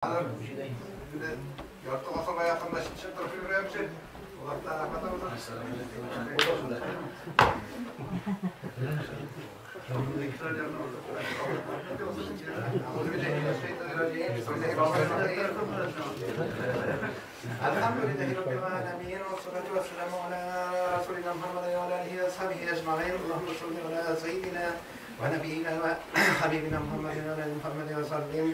Ярты гасырга якын чын торып йөргәнче. Аллаһ рәхмәт булсын. الحمد لله رب العالمين والصلاة والسلام على رسولنا محمد وعلى آله وصحبه أجمعين. اللهم صل على سيدنا ونبينا وحبيبنا محمد وعلى آل محمد وسلم.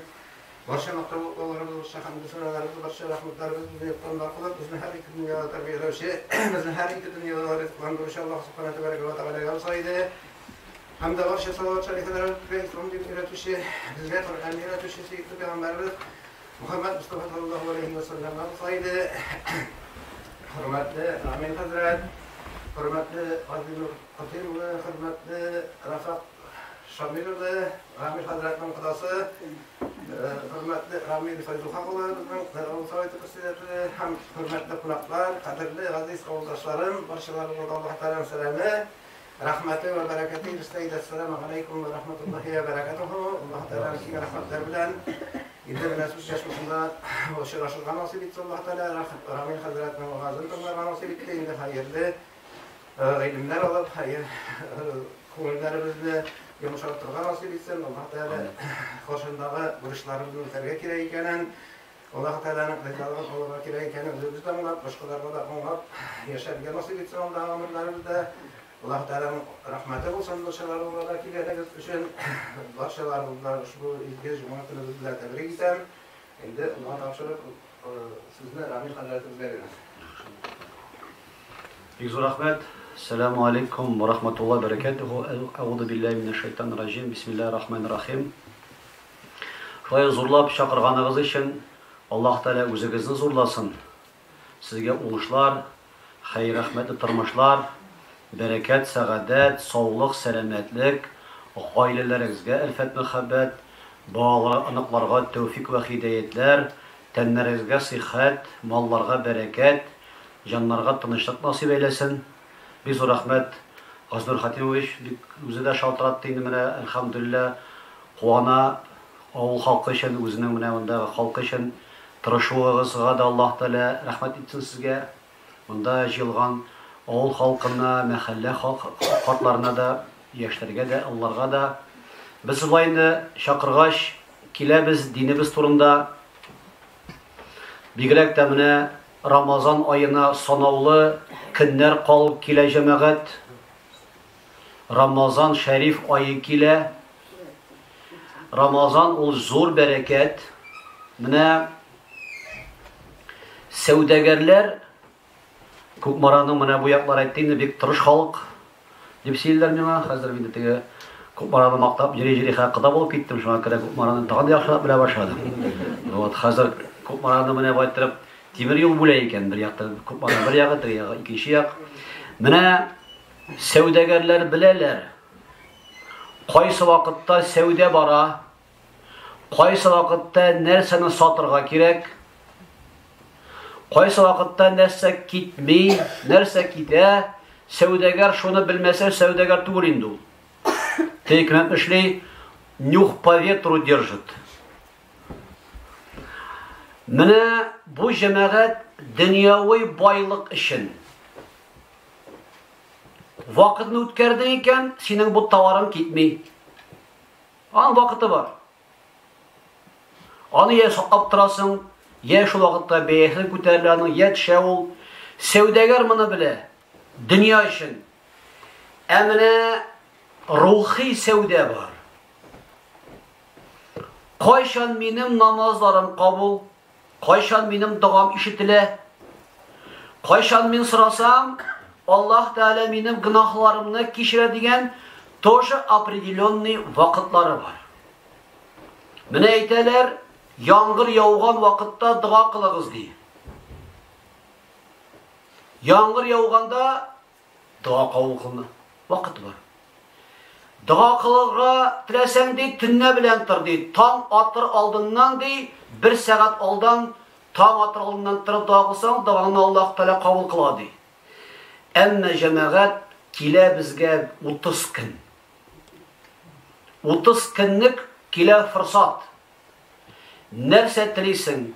Барча мактауларыбыз, барча хәмде-сәналарыбыз, барча рәхмәтләребез безне юктан кылып, безне һәр ике дөньяда тәрбияләүче, безне һәр ике дөньяда ризыкландыручы Аллаһ Субхана тәбәрәкә вә Тәгаләгә булса иде. Һәм дә барча салават шәрифләр безгә ислам динен өйрәтүче, безгә Коръән өйрәтүче сөекле пәйгамбәребез Мухаммад Мустафа саллаллаһу алейхи ва сәлләмгә булса иде. Хөрмәтле Рамил хәзрәт, хөрмәтле Газинур Хатим улы, хөрмәтле Рафак Шамил улы, Рамил хәзрәтнең кодасы, хөрмәтле Рамил Фәйзулхак улы, безнең авыл советы председателе һәм хөрмәтле кунаклар, кадерле газиз авылдашларым, барчаларыгызга Аллаһ Тәгаләнең сәламе, рәхмәте вә бәрәкәте ирешсә иде. Ассаламу алейкум ва рахматуллахи ва бәрәкәтүһү. Аллаһ Тәгаләнең киң рәхмәтләре белән инде менә сүз чәчмәсендә очрашырга насыйп итте Аллаһ Тәгалә. Рамил хәзрәтнең вәгазен тыңларга насыйп итте. Инде хәерле гыйлемнәр алып, хәер күңелләребезне йомшартырга насыйп итсен. Аллаһ Тәгалә каршындагы бурычларыбызны үтәргә кирәк икәнен, Аллаһ Тәгаләнең ризалыгын алырга кирәк икәнен үзебез дә аңлап, башкаларга да аңлап яшәргә насыйп итсен алдагы гомерләребездә. Аллаһ Тәгаләнең рәхмәте булсын барчаларыгызга да килгәнегез өчен. Барчаларыгызны ошбу изге җомга көнебез белән тәбрик итәм. Инде Аллаһка тапшырып, сүзне Рамил хәзрәтебезгә бирәм. Бик зур рәхмәт. Ассаламу алейкум ва рахматуллаһи ва баракатуху. Әгъузу биллаһи минәш шайтанир раҗим. Бисмиллаһир рахманир рахим. Шулай зурлап чакырганыгыз өчен Аллаһ Тәгалә үзегезне зурласын. Сезгә уңышлар, хәер-рәхмәтле тормышлар, бәрәкәт, сәгадәт, саулык, сәламәтлек, гаиләләрегезгә әлфәт-мәхәббәт, балалар, оныкларга тәүфик вә һидәятләр, тәннәрегезгә сихәт, малларга бәрәкәт, җаннарга тынычлык насыйп әйләсен. Бик зур рәхмәт, Газнур Хәтимович, бик үзе дә шалтыратты инде менә, әлхәмдүлилләһ, куана авыл халкы өчен, үзенең менә мондагы халкы өчен тырышуыгызга да Аллаһ Тәгалә рәхмәт итсен сезгә. Монда җыелган авыл халкына, мәхәллә картларына да, яшьләргә дә, олыларга да. Без шулай инде чакыргач киләбез динебез турында. Бигрәк тә менә Рамазан аена санаулы көннәр калып килә, җәмәгать. Рамазан шәриф ае килә. Рамазан ул зур бәрәкәт. Менә сәүдәгәрләр Кукмараның менә бу яклар әйтте инде, бик тырыш халык дип сөйлиләр миңа. Хәзер инде теге Кукмараны мактап йөри-йөри хәзер кода булып киттем, шуңа күрә Кукмараны тагын да яхшырак белә башладым. Вот хәзер Кукмараны менә бу әйттереп тимер юл бүлә икән, бер якта Кукмара бер ягы, теге ягы икенче як. Менә сәүдәгәрләр беләләр. Кайсы вакытта сәүдә бара, кайсы вакытта нәрсәне сатырга кирәк, кайсы вакытта нәрсә китми, нәрсә китә, сәүдәгәр шуны белмәсә, сәүдәгәр түгел инде ул. Теге кем эшли, нюх по ветру держит. Менә бу җәмәгать дөньяви байлык өчен вакытны үткәрдең икән, синең бу товарың китми. Аның вакыты бар. Аны я саклап торасың, я шул вакытта бәясе күтәрелә аның, я төшә ул. Сәүдәгәр моны белә. Дөнья өчен. Ә менә рухи сәүдә бар. Кайчан минем намазларым кабул, Кайчан минем догам ишетелә? Кайчан мин сорасам, Аллаһ Тәгалә минем гөнаһларымны кичерә дигән тоже определенный вакытлары бар. Менә әйтәләр, яңгыр яуган вакытта дога кылыгыз ди. Яңгыр яуганда Дога кабул кылына. Вакыты бар. Дога кылырга теләсәң ди, төннә белән тор ди. Таң атыр алдыннан ди, бер сәгать алдан таң атыр алдыннан торып дога кылсаң, догаңны Аллаһ Тәгалә кабул кыла ди. Әмма җәмәгать килә безгә 30 көн. 30 көнлек килә форсат. Нәрсә телисең?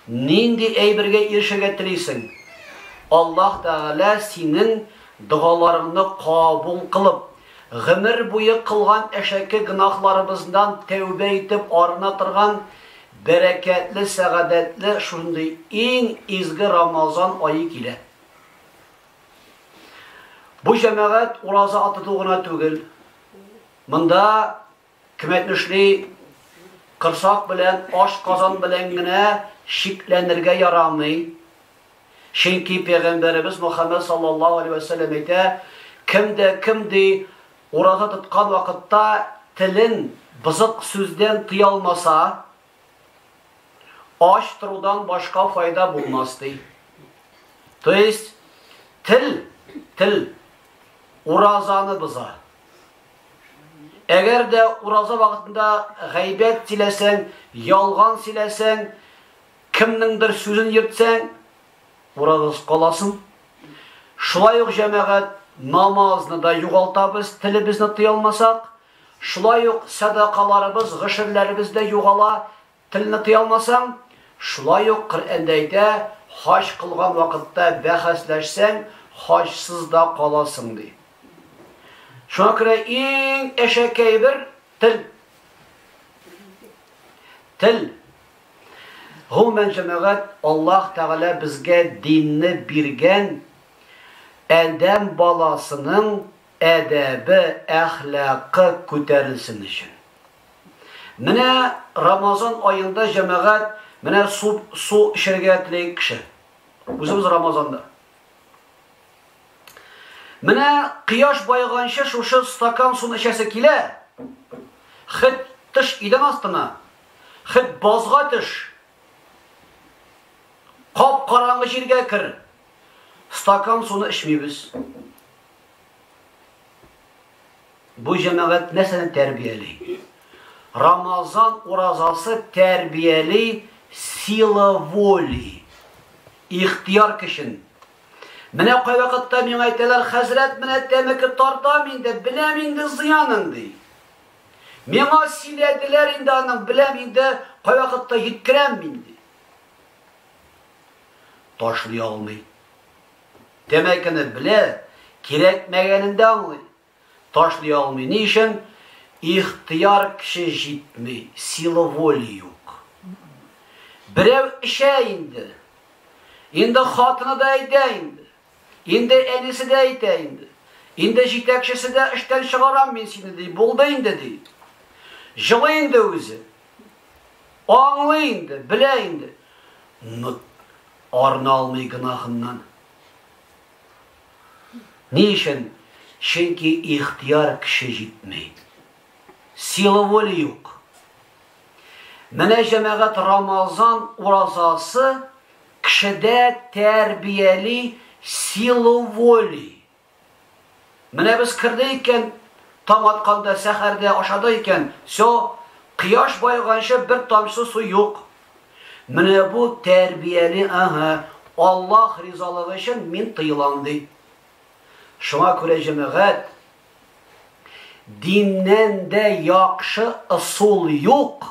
Нинди әйбергә ирешергә телисең? Аллаһ Тәгалә синең догаларыңны кабул кылып, гомер буе кылган әшәке гөнаһларыбыздан тәүбә итеп арына торган бәрәкәтле, сәгадәтле шундый иң изге Рамазан ае килә. Бу җәмәгать ураза тоту гына түгел. Монда Кем әйтмешли, корсак белән, ашказан белән генә шикләнергә ярамый. Чөнки пәйгамбәребез Мөхәммәд саллаллаһу алейһи вә сәлләм әйтә, кем дә кем ди ураза тоткан вакытта телен бозык сүздән тыя алмаса, ач торудан башка файда булмас ди. То есть тел, тел уразаны боза. Әгәр дә ураза вакытында гайбәт сөйләсәң, ялган сөйләсәң, кемнеңдер сүзен йөртсәң, уразасыз каласың. Шулай ук җәмәгать намазны да югалтабыз, телебезне тыя алмасак. Шулай ук сәдакаларыбыз, гошерләребез дә югала, Телне тыя алмасаң, шулай ук Коръәндә әйтә, хаҗ кылган вакытта бәхәсләшсәң, хаҗсыз да каласың, ди. Шуңа күрә иң әшәке әйбер тел. Тел. Гомумән, җәмәгать, Аллаһ Тәгалә безгә динне биргән адәм баласының әдәбе, әхлакы күтәрелсен өчен. Менә Рамазан аенда җәмәгать менә су су эчәргә тели кеше. Үзебез Рамазанда. Менә кояш баеганчы шушы стакан суны эчәсе килә. Хет тыш идән астына, хет базга төш. Кап-караңгы җиргә кер. Стакан суны эчмибез. Бу җәмәгать нәрсәне тәрбияли? Рамазан уразасы тәрбияли сила воли, ихтыяр көчен. Менә кайвакытта миңа әйтәләр, хәзрәт, менә тәмәке тартам инде, беләм инде зыянын, ди. Миңа сөйләделәр инде аның, беләм инде, кайвакытта йөткерәм мин, ди. Ташлый алмый. Тәмәкене белә, кирәкмәгәнен дә аңлый. Ташлый алмый. Ни өчен? Ихтыяр көче җитми, сила воли юк. Берәү эчә инде. Инде хатыны да әйтә инде. Инде әнисе дә әйтә инде. Инде җитәкчесе дә эштән чыгарам мин сине ди. Булды инде ди. Җылый инде үзе. Аңлый инде, белә инде. Но арына алмый гөнаһыннан. Ни өчен? Чөнки ихтыяр көче җитми. Сила воли юк. Менә җәмәгать Рамазан уразасы кешедә тәрбияли силу воли. Менә без керде икән, таң атканда, сәхәрдә ашады икән, все, кояш баеганчы бер тамчы су юк. Менә бу тәрбияли, ага, Аллаһ ризалыгы өчен мин тыелам, ди. Шуңа күрә җәмәгать, диннән дә яхшы ысул юк.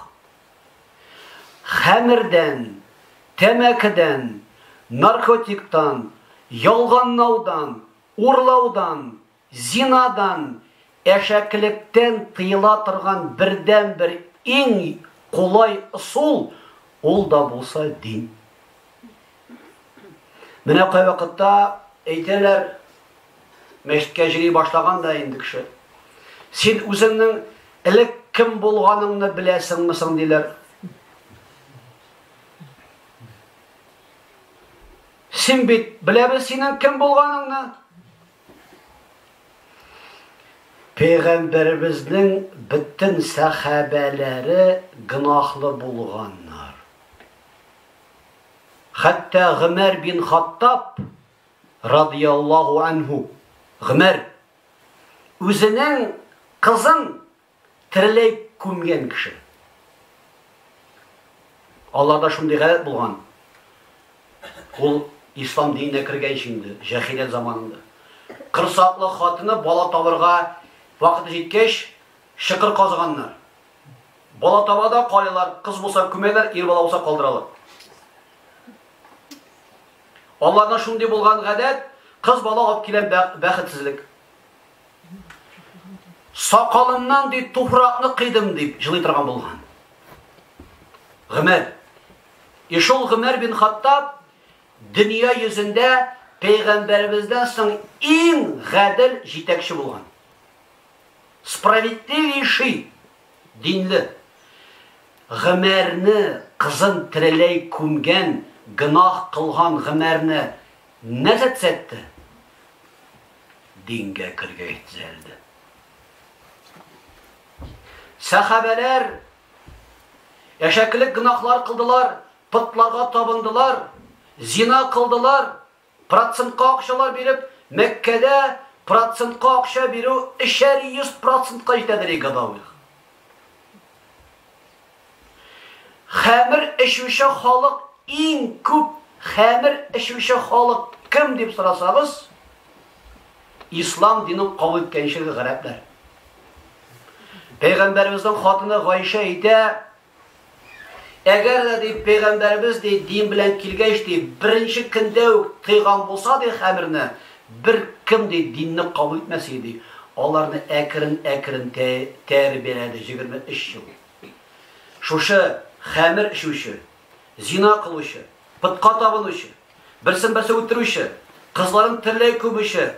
Хәмердән, тәмәкедән, наркотиктан, ялганлаудан, урлаудан, зинадан, әшәкелектән тыела торган бердәнбер иң кулай ысул, ул да булса дин. Менә кайвакытта әйтәләр, мәчеткә йөри башлаган да инде кеше. Син үзеңнең элек кем булганыңны беләсеңме соң, диләр. Син бит беләбез синең кем булганыңны. Пәйгамбәребезнең бөтен сәхабәләре гөнаһлы булганнар. Хәтта Гомәр бин Хаттаб радияллаһу анһу, Гомәр үзенең кызын тереләй күмгән кеше. Аларда шундый гадәт булган. Ул ислам диненә кергәнче инде, җәһилият заманында. Кырсаклы хатыны бала табырга вакыты җиткәч, чокыр казыганнар. Бала таба да карыйлар, кыз булса күмәләр, ир бала булса калдыралар. Аларда шундый булган гадәт, кыз бала алып килә бәхетсезлек. Сакалымнан ди туфракны кыйдым дип җылый торган булган. Гомәр. И шул Гомәр бин Хаттаб дөнья йөзендә пәйгамбәребездән соң иң гадел җитәкче булган. Справедливейший динле. Гомәрне кызын тереләй күмгән, гөнаһ кылган Гомәрне нәрсә төзәтте? Дингә кергәч төзәлде. Сәхабәләр әшәкелек гөнаһлар кылдылар, потларга табындылар, зина кылдылар, процентка акчалар биреп, Мәккәдә процентка акча бирү 300 процентка җитәдер годовых. Хәмер эчүче халык, иң күп хәмер эчүче халык кем дип сорасагыз, ислам динен кабул иткәнче гарәпләр. Пәйгамбәребезнең хатыны Гайшә әйтә, әгәр дә ди пәйгамбәребез ди дин белән килгәч ди беренче көндә үк тыйган булса ди хәмерне, бер кем ди динне кабул итмәс иде ди. Аларны әкрен-әкрен тәрбияләде 23 ел. Шушы хәмер эчүче, зина кылучы, потка табынучы, берсен берсе үтерүче, кызларын тереләй күмүче,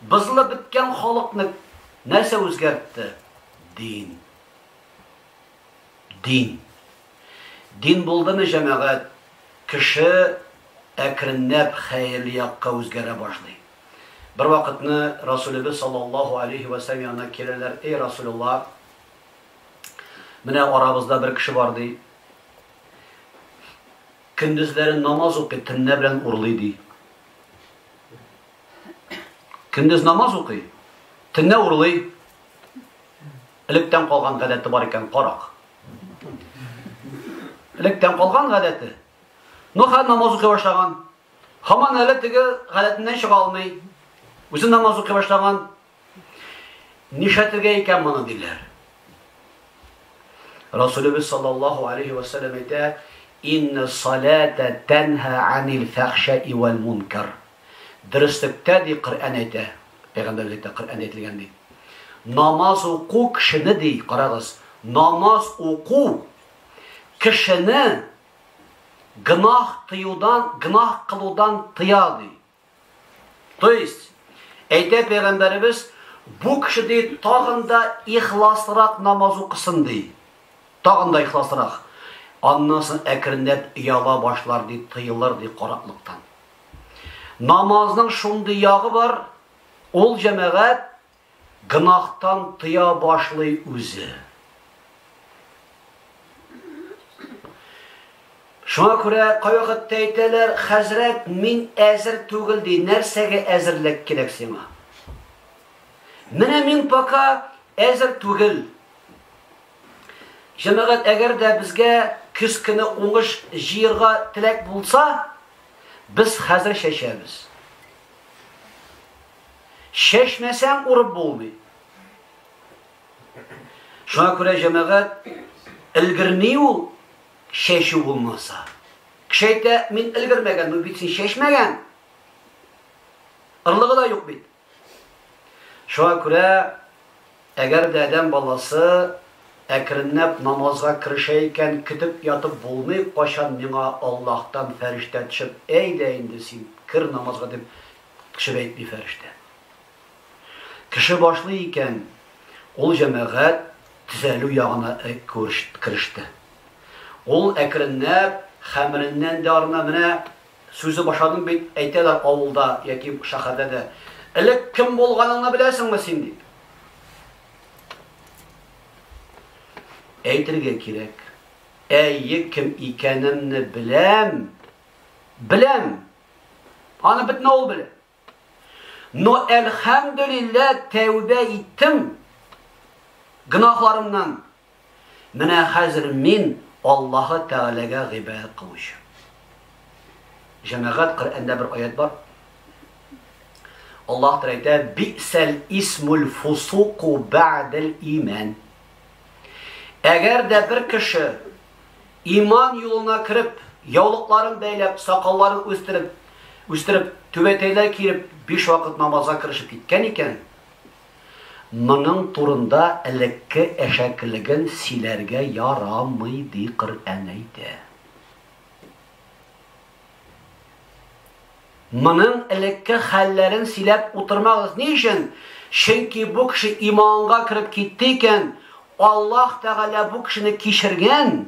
бозылып беткән халыкны нәрсә үзгәртте? Дин. Дин. Дин булдымы, җәмәгать, кеше әкренләп хәерле якка үзгәрә башлый. Бер вакытны Расулебез саллаллаһу алейхи ва сәлләм янына киләләр: "Эй Расулуллаһ, менә арабызда бер кеше бар ди. Көндезләрен намаз укый, төнлә белән урлый ди. Көндез намаз укый, төнлә урлый. Электән калган гадәте бар икән, карак. Электән калган гадәте. Ну, хәзер намаз укый башлаган. Һаман әле теге гадәтеннән чыга алмый. Үзе намаз укый башлаган. Нишләтергә икән моны диләр. Расулыбыз саллаллаһу алейхи ва саллям әйтә: "Инна салата танһа анил фахшаи вал мункар." Дөреслектә ди Коръән әйтә, пәйгамбәребез әйтә, Коръәндә әйтелгән ди. Намаз уку кешене ди, карагыз, намаз уку кешене гөнаһ тыюдан, гөнаһ кылудан тыя ди. То есть, әйтә пәйгамбәребез, бу кеше ди тагын да ихласрак намаз укысын ди. Тагын да ихласрак. Аннан соң әкренләп ояла башлар ди, тыелыр ди караклыктан. Намазның шундый ягы бар, ул җәмәгать гөнаһтан тыя башлый үзе. Шуңа күрә кайвакытта әйтәләр, хәзрәт, мин әзер түгел ди. Нәрсәгә әзерлек кирәк сиңа? Менә мин пока әзер түгел. Җәмәгать, әгәр дә безгә көз көне уңыш җыярга теләк булса, без хәзер чәчәбез. Чәчмәсәң урып булмый. Шуңа күрә җәмәгать өлгерми ул чәчү булмаса. Кеше әйтә, мин өлгермәгән, ну бит син чәчмәгән. Орлыгы да юк бит. Шуңа күрә әгәр дә адәм баласы әкренләп намазга керешә икән, көтеп ятып булмый, кайчан миңа Аллаһтан фәрештә төшеп, әйдә инде син кер намазга дип төшеп әйтми фәрештә. Кеше башлый икән, ул җәмәгать төзәлү ягына кереште. Ул әкренләп хәмереннән дә арына, менә сүзе башладым бит, әйтәләр авылда яки шәһәрдә дә. Элек кем булганыңны беләсеңме син дип. Әйтергә кирәк. Әйе, кем икәнемне беләм. Беләм. Аны бөтен авыл белә. Но әлхәмдүлилләһ тәүбә иттем гөнаһларымнан. Менә хәзер мин Аллаһы Тәгаләгә гыйбадәт кылучы. Җәмәгать, Коръәндә бер аят бар. Аллаһ Тәгалә әйтә: "Би'сәл исмул фусуку бa'дал иман." Әгәр дә бер кеше иман юлына кереп, яулыкларын бәйләп, сакалларын үстереп, үстереп, түбәтәйләр киеп, биш вакыт намазга керешеп киткән икән, моның турында элекке әшәкелеген сөйләргә ярамый, ди Коръән әйтә. Моның элекке хәлләрен сөйләп утырмагыз. Ни өчен? Чөнки бу кеше иманга кереп китте икән, Аллаһ Тәгалә бу кешене кичергән.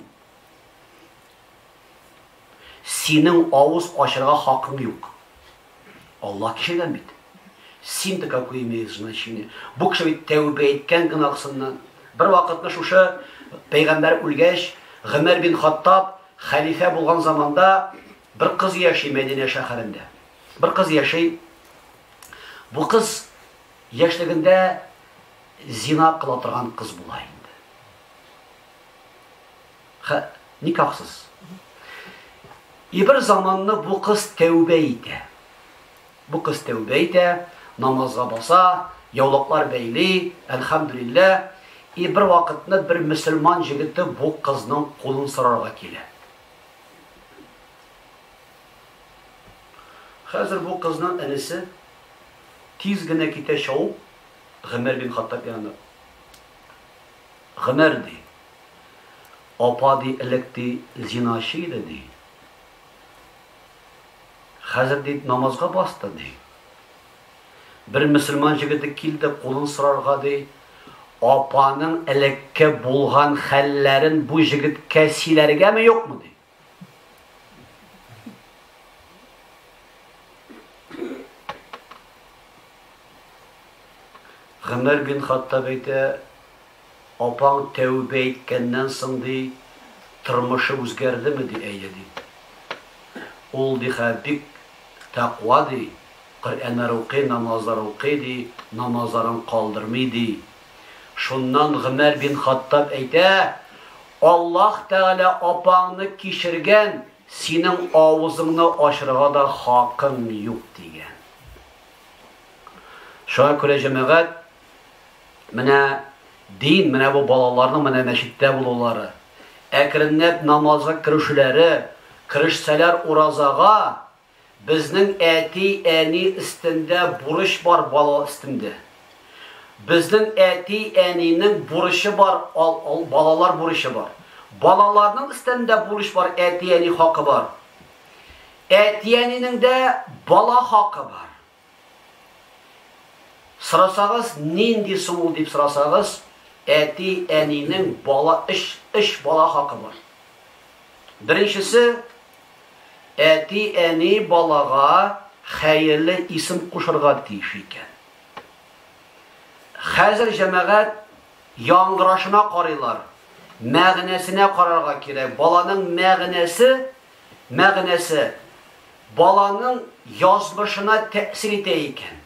Синең авыз ачырга хакың юк. Аллаһ кичергән бит. Син-то какое имеешь значение? Бу кеше бит тәүбә иткән гөнаһсыннан. Бер вакытны шушы пәйгамбәр үлгәч, Гомәр бин Хаттаб хәлифә булган заманда Бер кыз яши Мәдинә шәһәрендә. Бер кыз яши. Бу кыз яшьлегендә зина кыла торган кыз була инде. Хә, никахсыз. И бер заманны бу кыз тәүбә итә. Бу кыз тәүбә итә, намазга баса, яулыклар бәйли, әлхәмдүлилләһ. И бер вакытны бер мөселман җегете бу кызның кулын сорарга килә. Хәзер бу кызның энесе тиз генә китә чабып Гомәр бин Хаттаб янына. Гомәр, ди, апа, ди, элек, ди, зиначы иде, ди. Хәзер, ди, намазга басты, ди. Бер мөселман җегете килде кулын сорарга, ди. Апаның элекке булган хәлләрен бу җегеткә сөйләргәме, юкмы, ди. Гомәр бин Хаттаб әйтә, апаң тәүбә иткәннән соң, ди, тормышы үзгәрдеме, ди, әйе, ди. Ул, ди, хә бик тәкъва, ди, Коръәннәр укый, намазлар укый, ди, намазларын калдырмый, ди. Шуннан Гомәр бин Хаттаб әйтә, Аллаһ Тәгалә апаңны кичергән, синең авызыңны ачырга да хакың юк, дигән. Шуңа күрә, җәмәгать, менә дин, менә бу балаларның менә мәчеттә булулары, әкренләп намазга керүчеләре, керешсәләр уразага, Безнең әти-әни өстендә бурыч бар бала өстендә. Безнең әти-әнинең бурычы бар, ал, ал, балалар бурычы бар. Балаларның өстендә бурыч бар, әти-әни хакы бар. Әти-әнинең дә бала хакы бар. Сорасагыз, нинди соң ул дип сорасагыз, әти-әнинең бала өч, өч бала хакы бар. Беренчесе, әти-әни балага хәерле исем кушырга тиеш икән. Хәзер җәмәгать яңгырашына карыйлар, мәгънәсенә карарга кирәк. Баланың мәгънәсе, мәгънәсе баланың язмышына тәэсир итә икән.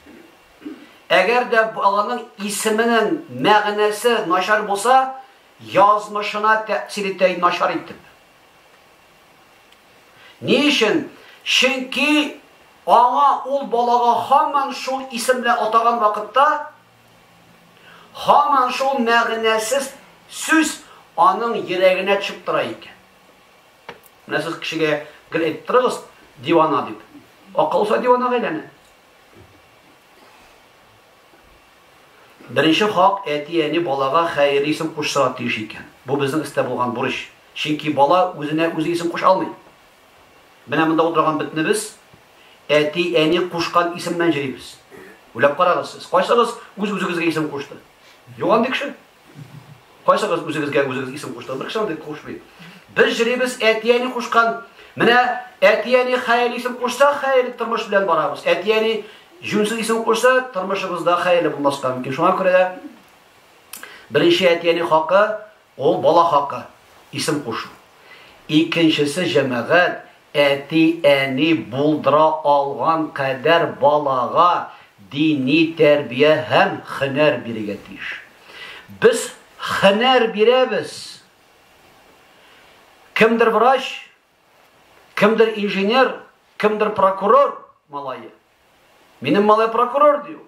Әгәр дә баланың исеменең мәгънәсе начар булса, язмышына тәэсир итә начар итеп. Ни өчен? Чөнки аңа ул балага һаман шул исем белән атаган вакытта һаман шул мәгънәсез сүз аның йөрәгенә төшеп тора икән. Менә сез кешегә гел әйтеп торыгыз, дивана дип. Акыл булса диванага әйләнә. Беренче хак әти-әни балага хәерле исем кушсага тиеш икән. Бу безнең өстә булган бурыч. Чөнки бала үзенә үзе исем куша алмый. Менә монда утырган бөтенебез әти-әни кушкан исем белән йөрибез. Уйлап карагыз сез. Кайсыгыз үз-үзегезгә исем кушты? Юк андый кеше. Кайсыгыз үзегезгә үзегез исем кушты? Бер кеше андый кушмый. Без йөрибез әти-әни кушкан. Менә әти-әни хәерле исем кушса, хәерле тормыш белән барабыз. Әти-әни җүнсез исем кушса, тормышыбызда хәерле булмаска мөмкин. Шуңа күрә дә беренче әти-әни хакы ул бала хакы, исем кушу. Икенчесе җәмәгать әти-әни булдыра алган кадәр балага дини тәрбия һәм һөнәр бирергә тиеш. Без һөнәр бирәбез. Кемдер врач, кемдер инженер, кемдер прокурор малае. Минем малай прокурор ди ул.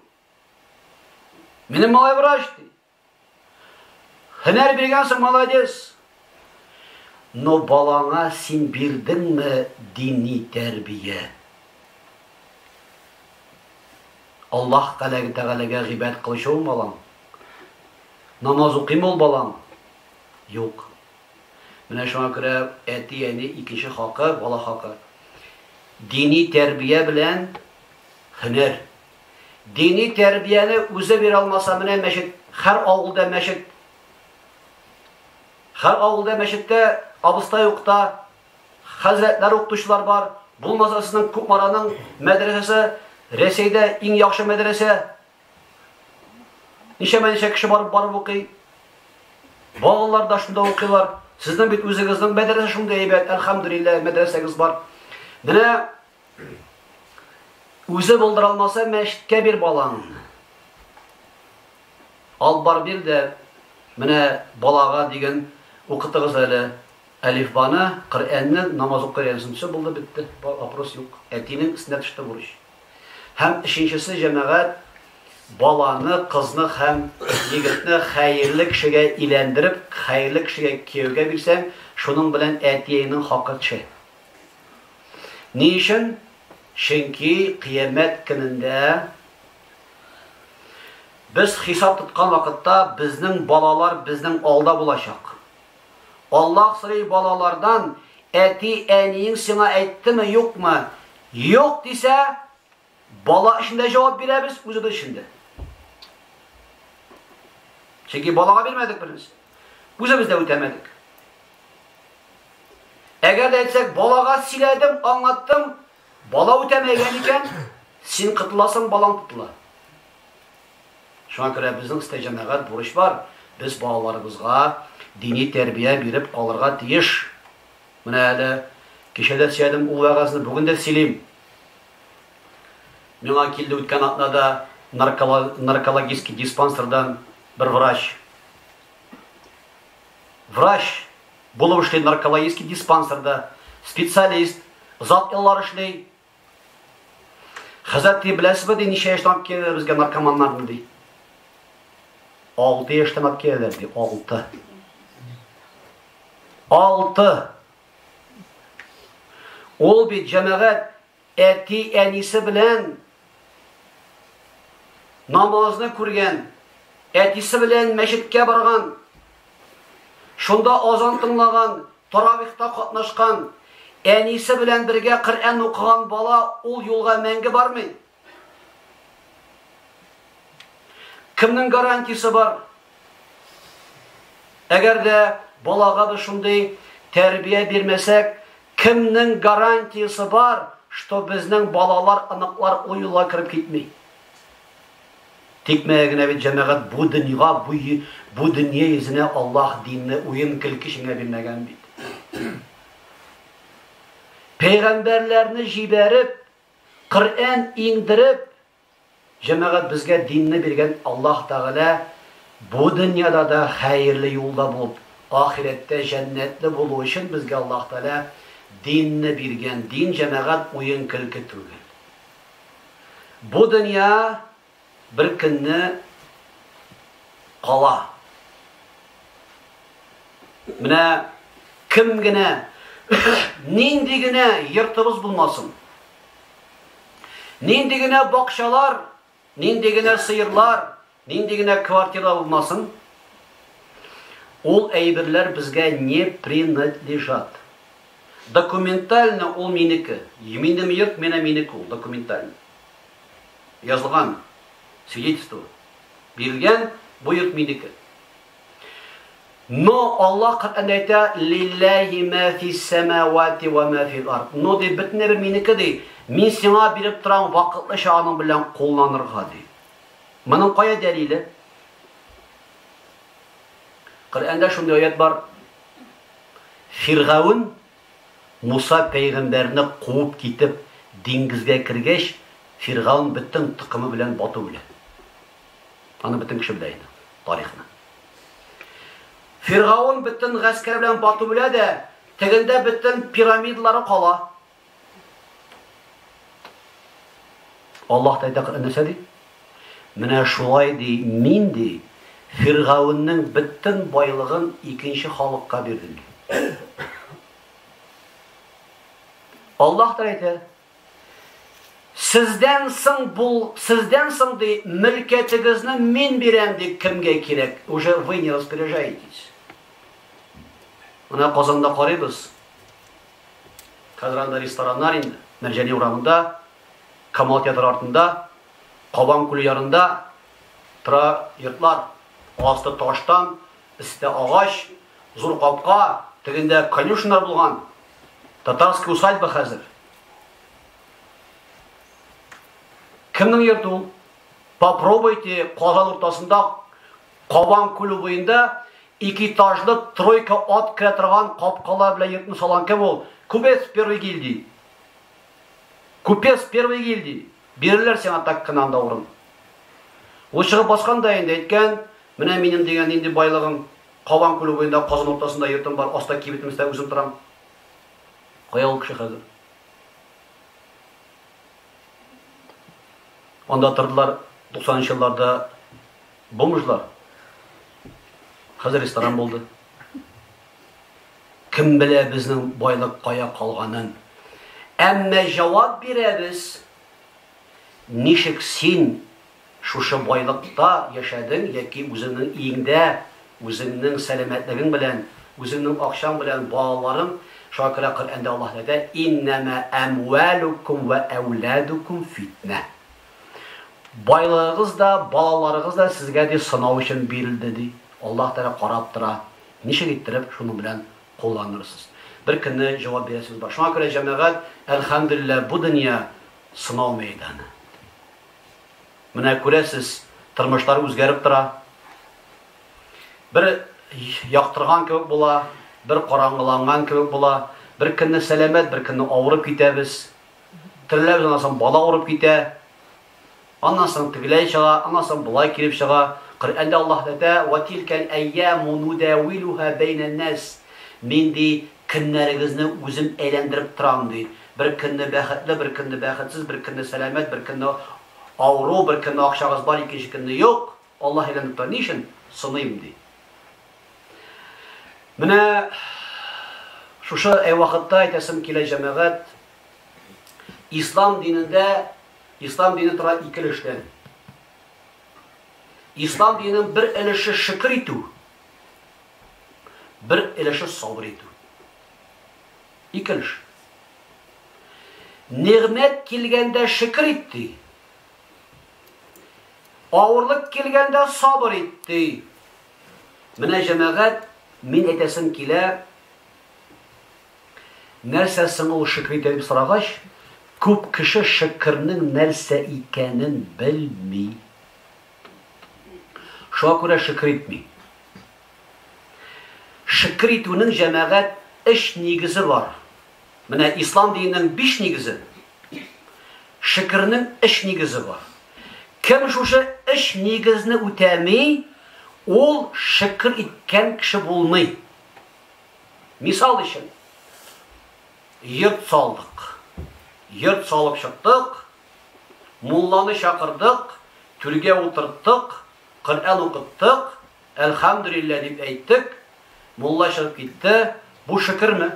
Минем малай врач ди. Һөнәр биргәнсең, молодец. Но балаңа син бирдеңме дини тәрбия? Аллаһ Тәгаләгә гыйбадәт кылучы ул балаң? Намаз укыймы ул балаң? Юк. Менә шуңа күрә әти-әни икенче хакы, бала хакы. Дини тәрбия белән һөнәр. Дини тәрбияне үзе бирә алмаса, менә мәчет, һәр авылда мәчет. Һәр авылда мәчеттә абыстай укыта, хәзрәтләр укытучылар бар. Булмаса сезнең Кукмараның мәдрәсәсе Рәсәйдә иң яхшы мәдрәсә. Ничәмә-ничә кеше барып барып укый. Балалар да шунда укыйлар. Сезнең бит үзегезнең мәдрәсә шундый әйбәт, әлхәмдүлилләһ, мәдрәсәгез бар. Менә үзе булдыра алмаса, мәчеткә бир балаңны. Алып бар бир дә, менә балага диген, укытыгыз әле әлифбаны, Коръәнне, намаз укый өйрәнсен. Все булды, бетте. Вопрос юк. Әтинең өстенә төште бурыч. Һәм өченчесе, җәмәгать, баланы, кызны һәм егетне хәерле кешегә иләндереп, хәерле кешегә кияүгә бирсәң, шуның белән әтиеңнең хакы төшә. Ни өчен? Чөнки кыямәт көнендә без хисап тоткан вакытта безнең балалар безнең алда булачак. Аллаһ сорый балалардан, әти-әниең сиңа әйттеме, юкмы? Юк дисә, бала өчен дә җавап бирәбез, үзебез өчен дә. Чөнки балага бирмәдек беребез. Үзебез дә үтәмәдек. Әгәр дә әйтсәк, балага сөйләдем, аңлаттым, бала үтәмәгән икән, син котыласың, балаң тотыла. Шуңа күрә безнең өстә җәмәгать бурыч бар. Без балаларыбызга дини тәрбия биреп калырга тиеш. Менә әле кичә дә сөйләдем ул вәгазьне, бүген дә сөйлим. Миңа килде үткән атнада наркологический диспансердан бер врач. Врач булып эшли наркологический диспансерда, специалист, озак еллар эшли. Хәзрәт ди, беләсезме ди, ничә яшьтән алып киләләр безгә наркоманнарны ди. 6 яшьтән алып киләләр ди, 6. 6. Ул бит җәмәгать әти-әнисе белән намазны күргән, әтисе белән мәчеткә барган, шунда азан тыңлаган, таравихта катнашкан, әнисе белән бергә Коръән укыган бала ул юлга мәңге бармый. Кемнең гарантиясе бар? Әгәр дә балага без шундый тәрбия бирмәсәк, кемнең гарантиясе бар, что безнең балалар, оныклар ул юлга кереп китми? Тикмәгә генә бит җәмәгать бу дөньга, бу, бу дөнья йөзенә Аллаһ динне уен-көлке өчен генә бирмәгән бит. Пәйгамбәрләрне җибәреп, Коръән иңдереп, җәмәгать безгә динне биргән Аллаһ Тәгалә бу дөньяда да хәерле юлда булып, ахирәттә җәннәтле булу өчен безгә Аллаһ Тәгалә динне биргән. Дин җәмәгать уен-көлке түгел. Бу дөнья бер көнне кала. Менә кем генә, нинди генә йортыбыз булмасын, нинди генә бакчалар, нинди генә сыерлар, нинди генә квартира булмасын, ул әйберләр безгә не принадлежат. Документально ул минеке. Минем йорт, менә минеке ул, документально. Язылган свидетельство бирелгән, бу йорт минеке. Но Аллаһ Коръәндә әйтә, Лилләһи ма фис самавати ва ма фил ард. Но ди, бөтен әйбер минеке ди. Мин сиңа биреп торам вакытлыча аның белән кулланырга ди. Моның кая дәлиле? Коръәндә шундый аят бар. Фиргавен Муса пәйгамбәрне куып китеп диңгезгә кергәч, Фиргавен бөтен токымы белән батып үлә. Аны бөтен кеше белә инде, тарихны. Фиргавен бөтен гаскәре белән батып үлә дә, тегендә бөтен пирамидалары кала. Аллаһ та әйтә, нәрсә ди? Менә шулай ди, мин ди, Фиргавеннең бөтен байлыгын икенче халыкка бирдем. Аллаһ та әйтә, Сездән соң бул, сездән соң ди, мөлкәтегезне мин бирәм ди, кемгә кирәк? Уже вы не распоряжаетесь. Менә Казанда карыйбыз. Хәзер анда рестораннар инде. Мәрҗани урамында, Камал театры артында, Кабан күле ярында тора йортлар. Асты таштан, өсте агач, зур капка, тегендә конюшнялар булган. Татарская усадьба хәзер. Кемнең йорты ул? Попробуйте Казан уртасында Кабан күле буенда ике этажлы тройка ат керә торган капкалар белән йортны салган кем ул? Купец первой гильдии. Купец первой гильдии. Бирерләр сиңа так кына анда урын. Ул чыгып баскан да инде әйткән, менә минем дигән нинди байлыгым, Кабан күле буенда Казан уртасында йортым бар, аста кибетем, өстә үзем торам. Кая ул кеше хәзер? Анда тордылар 90 нчы елларда бомжлар. Хәзер ресторан булды. Кем белә безнең байлык кая калганын. Әмма җавап бирәбез, ничек син шушы байлыкта яшәдең яки үзеңнең өеңдә, үзеңнең сәламәтлегең белән, үзеңнең акчаң белән балаларың, шуңа күрә Коръәндә Аллаһ әйтә, Иннәмә әмвәлүкүм вә әүләдүкүм фитнә. Байлыгыгыз да, балаларыгыз да сезгә ди сынау өчен бирелде ди. Аллаһ Тәгалә карап тора, ничек иттереп шуның белән кулланырсыз. Бер көнне җавап бирәсегез бар. Шуңа күрә, җәмәгать, әлхәмдүлилләһ, бу дөнья сынау мәйданы. Менә күрәсез, тормышлар үзгәреп тора. Бер яктырган кебек була, бер караңгыланган кебек була. Бер көнне сәламәт, бер көнне авырып китәбез. Тереләбез, аннан соң бала авырып китә. Аннан соң тегеләй чыга, аннан соң болай килеп чыга. Коръәндә Аллаһ әйтә, "Ва тилкәл әйяму нудавилуха бәйнән нас." Мин ди, көннәрегезне үзем әйләндереп торам ди. Бер көнне бәхетле, бер көнне бәхетсез, бер көнне сәламәт, бер көнне авыру, бер көнне акчагыз бар, икенче көнне юк. Аллаһ әйләндереп тора. Ни өчен? Сыныйм ди. Менә шушы вакытта әйтәсем килә, җәмәгать, ислам динендә, ислам дине тора ике өлештән. Ислам диненең бер өлеше шөкер итү, бер өлеше сабыр итү. Ике өлеш. Нигъмәт килгәндә шөкер ит ди. Авырлык килгәндә сабыр ит ди. Менә җәмәгать, мин әйтәсем килә, нәрсә соң ул шөкер итә дип сорагач, күп кеше шөкернең нәрсә икәнен белми. Шуңа күрә шөкер итми. Шөкер итүнең җәмәгать өч нигезе бар. Менә ислам диненең биш нигезе. Шөкернең өч нигезе бар. Кем шушы өч нигезне үтәми, ул шөкер иткән кеше булмый. Мисал өчен, йорт салдык. Йорт салып чыктык, мулланы чакырдык, түргә утырттык, Коръән укыттык, Әлхәмдүлилләһ дип әйттек, мулла чыгып китте, бу шөкерме?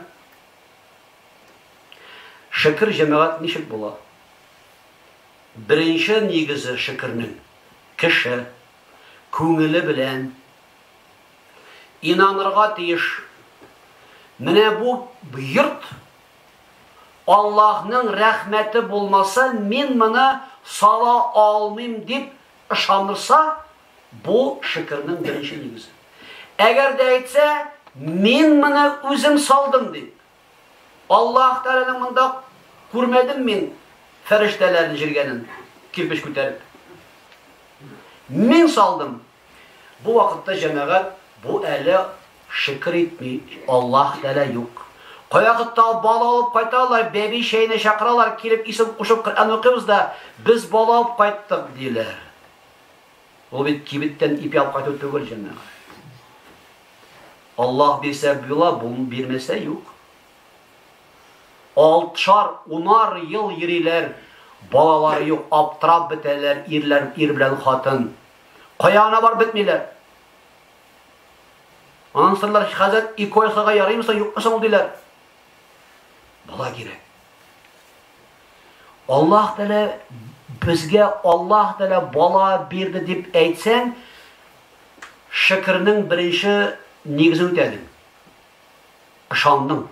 Шөкер, җәмәгать, ничек була? Беренче нигезе шөкернең, кеше күңеле белән инанырга тиеш. Менә бу йорт Аллаһның рәхмәте булмаса, мин моны сала алмыйм дип ышанырса, бу шөкернең беренче нигезе. Әгәр дә әйтсә, мин моны үзем салдым дип, Аллаһ Тәгаләнең монда күрмәдем мин фәрештәләрен җиргәнен, кирпеч күтәреп. Мин салдым. Бу вакытта җәмәгать бу әле шөкер итми, Аллаһ Тәгалә юк. Кайвакытта бала алып кайталар, бәби чәенә чакыралар, килеп исем кушып Коръән укыйбыз да, без бала алып кайттык, диләр. Ул бит кибеттән ипи алып кайту түгел, җәмәгать. Аллаһ бирсә була, бирмәсә юк. Алтышар, унар ел йөриләр, балалары юк, аптырап бетәләр, ирләр, ир белән хатын. Кая гына барып бетмиләр. Аннан сорыйлар, хәзрәт, ЭКО ясарга ярыймы соң, юкмы соң ул диләр. Бала кирәк. Аллаһ Тәгалә безгә Аллаһ Тәгалә бала бирде дип әйтсәң, шөкернең беренче нигезен үтәдең. Ышандың.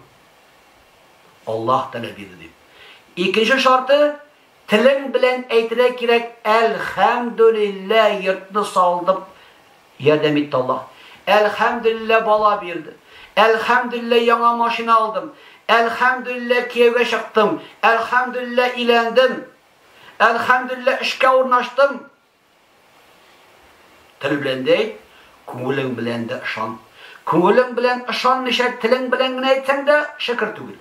Аллаһ Тәгалә бирде дип. Икенче шарты, телең белән әйтергә кирәк, әлхәмдүлилләһ, йортны салдым, ярдәм итте Аллаһ. Әлхәмдүлилләһ, бала бирде. Әлхәмдүлилләһ, яңа машина алдым. Әлхәмдүлилләһ, кияүгә чыктым. Әлхәмдүлилләһ, өйләндем. Әлхәмдүлилләһ, эшкә урнаштым. Тел белән дә әйт, күңелең белән дә ышан. Күңелең белән ышанмыйча телең белән генә әйтсәң дә шөкер түгел.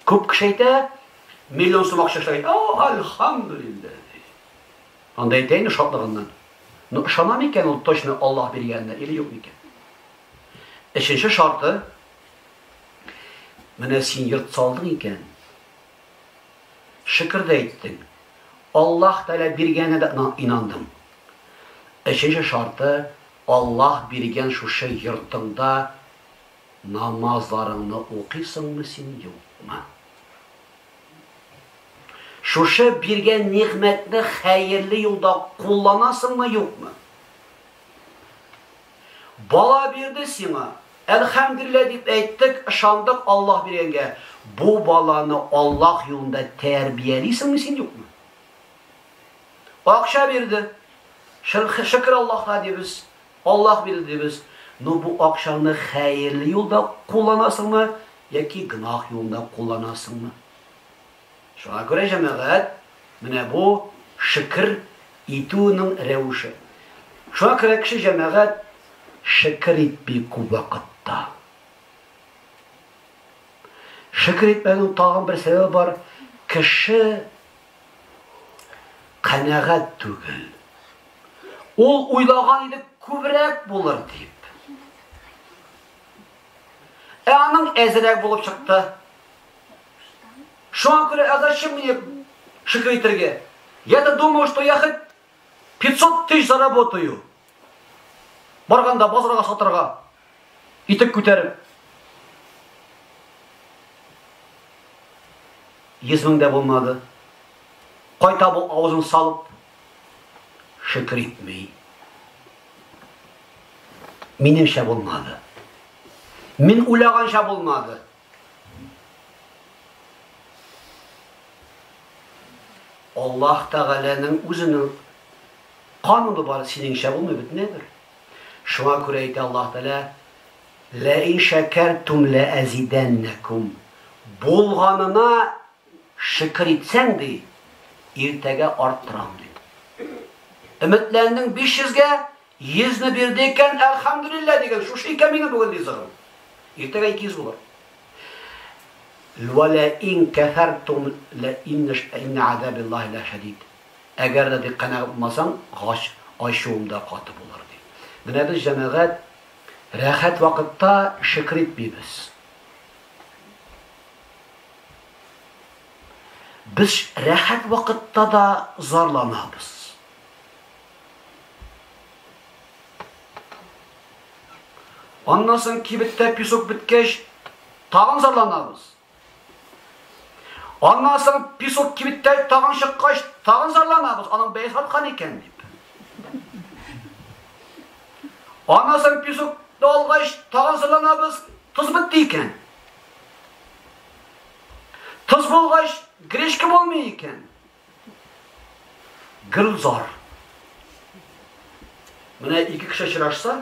Күп кеше әйтә, миллион сум акча эшләгән. О, альхамдулилләһ. Анда әйтә инде шатлыгыннан. Но ышана микән ул точно Аллаһ биргәненә или юк микән? Өченче шарты, менә син йорт салдың икән, Шөкер дә иттең. Аллаһ Тәгалә биргәненә дә инандың. Өченче шарты, Аллаһ биргән шушы йортыңда намазларыңны укыйсыңмы син, юкмы? Шушы биргән нигъмәтне хәерле юлда кулланасыңмы, юкмы? Бала бирде сиңа, әлхәмдүлилләһ дип әйттек, ышандык Аллаһ биргәнгә. Бу баланы Аллаһ юлында тәрбиялисеңме син, юкмы? Акча бирде. Шөкер Аллаһка дибез. Аллаһ бирде дибез. Но бу акчаңны хәерле юлда кулланасыңмы яки гөнаһ юлында кулланасыңмы? Шуңа күрә, җәмәгать, менә бу шөкер итүнең рәвеше. Шуңа күрә кеше, җәмәгать, шөкер итми күп вакытта. Шөкер итмәүнең тагын бер сәбәбе бар, кеше канәгать түгел. Ул уйлаган иде күбрәк булыр дип. Ә аның әзрәк булып чыкты. Шуңа күрә, а зачем мне шөкер итәргә? Я-то думал, что я хоть 500 тысяч заработаю. Барганда базарга сатырга, итек күтәреп. 100 мең дә булмады. Кайта бу авызын салып, шөкер итми. Минемчә булмады. Мин уйлаганча булмады. Аллаһ Тәгаләнең үзенең кануны бар, синеңчә булмый бит нәдер. Шуңа күрә әйтә Аллаһ Тәгалә, Лә ин шәкәртум лә әзидәннәкум. Булганына шөкер итсәң, ди, иртәгә арттырам, ди. Өметләндең 500-гә, Йөзне бирде икән, әлхәмдүлилләһ диген, шушы икән минем бүген ризыгым. Иртәгә 200 булыр. Вә лә ин кәфәртум лә иннә азабиллаһи лә шәдид. Әгәр дә ди канәгать булмасаң, гач ачуым да каты булыр ди. Менә без җәмәгать рәхәт вакытта шөкер итмибез. Без рәхәт вакытта да зарланабыз. Аннан соң кибеттә песок беткәч, тагын зарланабыз. Аннан соң песок кибеттә тагын чыккач, тагын зарланабыз, аның бәясе арткан икән дип. Аннан соң песокны алгач, тагын зарланабыз, тоз бетте икән. Тоз булгач, гречка булмый икән. Гөлзар. Менә ике кеше очрашса,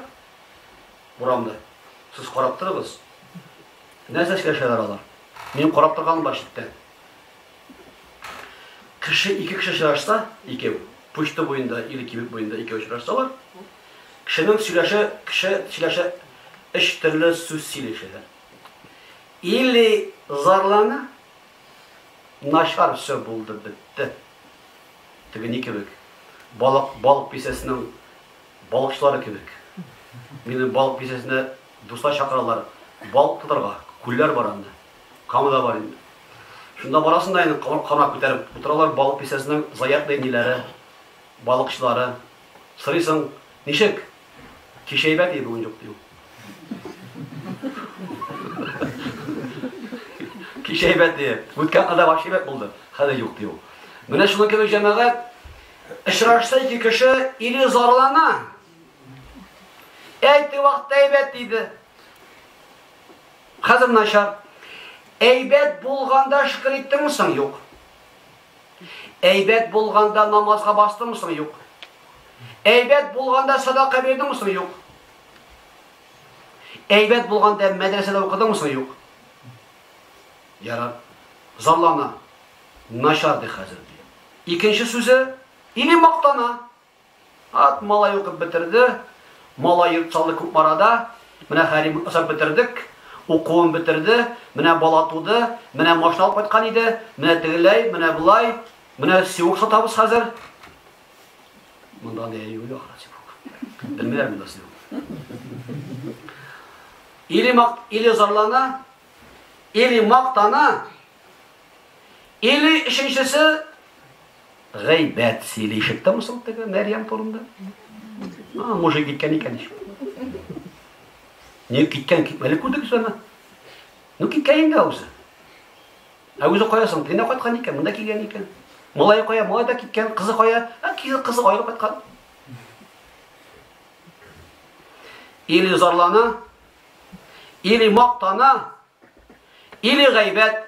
урамда, сез карап торыгыз. Нәрсә сөйләшәләр алар? Мин карап торганым бар читтән. Кеше, ике кеше очрашса, икәү, почта буенда или кибет буенда икәү очрашсалар, кешенең сөйләше, кеше сөйләшә өч төрле сүз сөйләшәләр. Или зарлана, Начар все булды, бетте. Теге ни кебек, балык, балык бисәсенең балыкчылары кебек. Мине балык бисәсенә дуслар чакыралар, балык тотарга, күлләр бар анда, Камада бар инде. Шунда барасың да инде кармак күтәреп утыралар балык бисәсенең заятный ниләре, балыкчылары. Сорыйсың, ничек? Кичә әйбәт иде, бүген юк ди ул. Кичә әйбәт ди. Үткән атнада вообще әйбәт булды. Хәзер юк ди ул. Менә шуның кебек җәмәгать очрашса ике кеше или зарлана. Әй, теге вакытта әйбәт диде. Хәзер начар. Әйбәт булганда шөкер иттеңме соң? Юк. Әйбәт булганда намазга бастыңмы соң? Юк. Әйбәт булганда садака бирдеңме соң? Юк. Әйбәт булганда мәдрәсәдә укыдыңмы соң? Юк. Ярар. Зарлана. Начар ди хәзер ди. Икенче сүзе, или мактана. Ат малай укып бетерде, малай йорт салды Кукмарада, менә хәрим озап бетердек, укуын бетерде, менә бала туды, менә машина алып кайткан иде, менә тегеләй, менә болай, менә севок сатабыз хәзер. Монда андый әйбер юк, ахры, севок. Белмиләр монда севок. Или мак, или зарлана, или мактана, или өченчесе Гайбәт сөйли. Ишеттеңме соң теге Мәрьям турында? А, мужик киткән икән ич. Не киткән, китмәле күрдек аны. Ну киткән инде үзе. Ә үзе кая соң? Тегендә кайткан икән, монда килгән икән. Малае кая? Малай да киткән, кызы кая? Ә кызы аерылып кайткан. Или зарлана, или мактана, или гайбәт.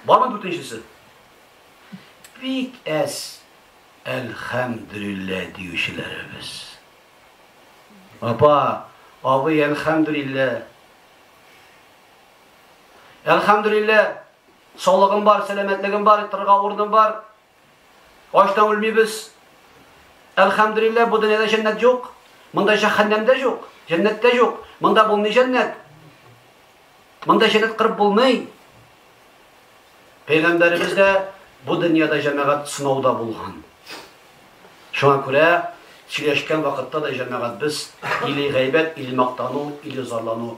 Бармы дүртенчесе? Бик әз әлхәмдүлилләһ диючеләребез. Апа, абый, әлхәмдүлилләһ. Әлхәмдүлилләһ, саулыгым бар, сәламәтлегем бар, торырга урыным бар. Ачтан үлмибез. Әлхәмдүлилләһ, бу дөньяда җәннәт юк. Монда җәһәннәм дә юк, җәннәт тә юк. Монда булмый җәннәт. Монда җәннәт кырып булмый. Пәйгамбәребез дә бу дөньяда җәмәгать сынауда булган. Шуңа күрә сөйләшкән вакытта да җәмәгать без или гайбәт, или мактану, или зарлану.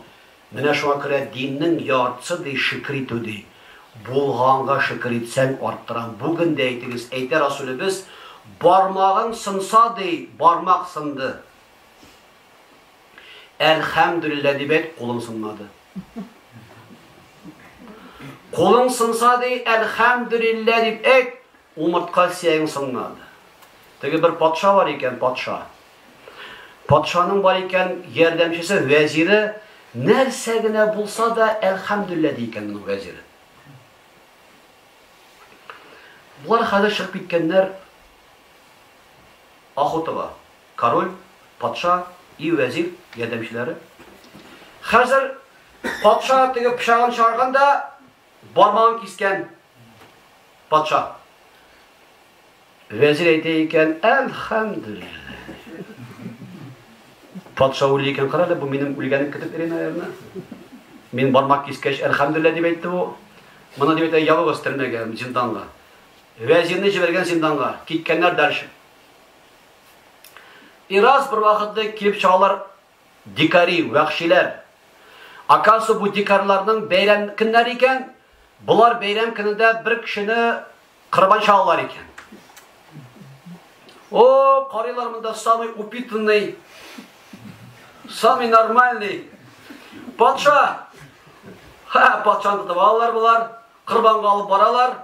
Менә шуңа күрә диннең яртысы ди шөкер итү ди. Булганга шөкер итсәң арттырам. Бүген дә әйтегез, әйтә Расүлебез, бармагың сынса ди, бармак сынды. Әлхәмдүлилләһ дип әйт, кулың сынмады. Кулың сынса ди, әлхәмдүлилләһ дип әйт, умыртка сөягең сынмады. Теге бер патша бар икән, патша. Патшаның бар икән ярдәмчесе, вәзире, нәрсә генә булса да, әлхәмдүлилләһ ди икән моның вәзире. Болар хәзер чыгып киткәннәр охотага. Король, патша и вәзир ярдәмчеләре. Хәзер патша теге пычагын чыгарган да бармагын кискән патша. Вәзир әйтә икән, әлхәмдүлилләһ. Патша уйлый икән, кара әле, бу минем үлгәнне көтеп йөри, наверное. Мин бармак кискәч, әлхәмдүлилләһ дип әйтте бу. Моны дип әйтә, ябыгыз төрмәгә, зинданга. Вәзирне җибәргән зинданга. Киткәннәр дальше. И раз бер вакытны килеп чыгалар дикари, вәхшиләр. Оказывается, бу дикарьларның бәйрәм көннәре икән. Болар бәйрәм көнендә бер кешене Корбан чалалар икән. О, карыйлар монда самый упитанный, самый нормальный. Патша. Ха, патшаны тотып алалар болар. Корбанга алып баралар.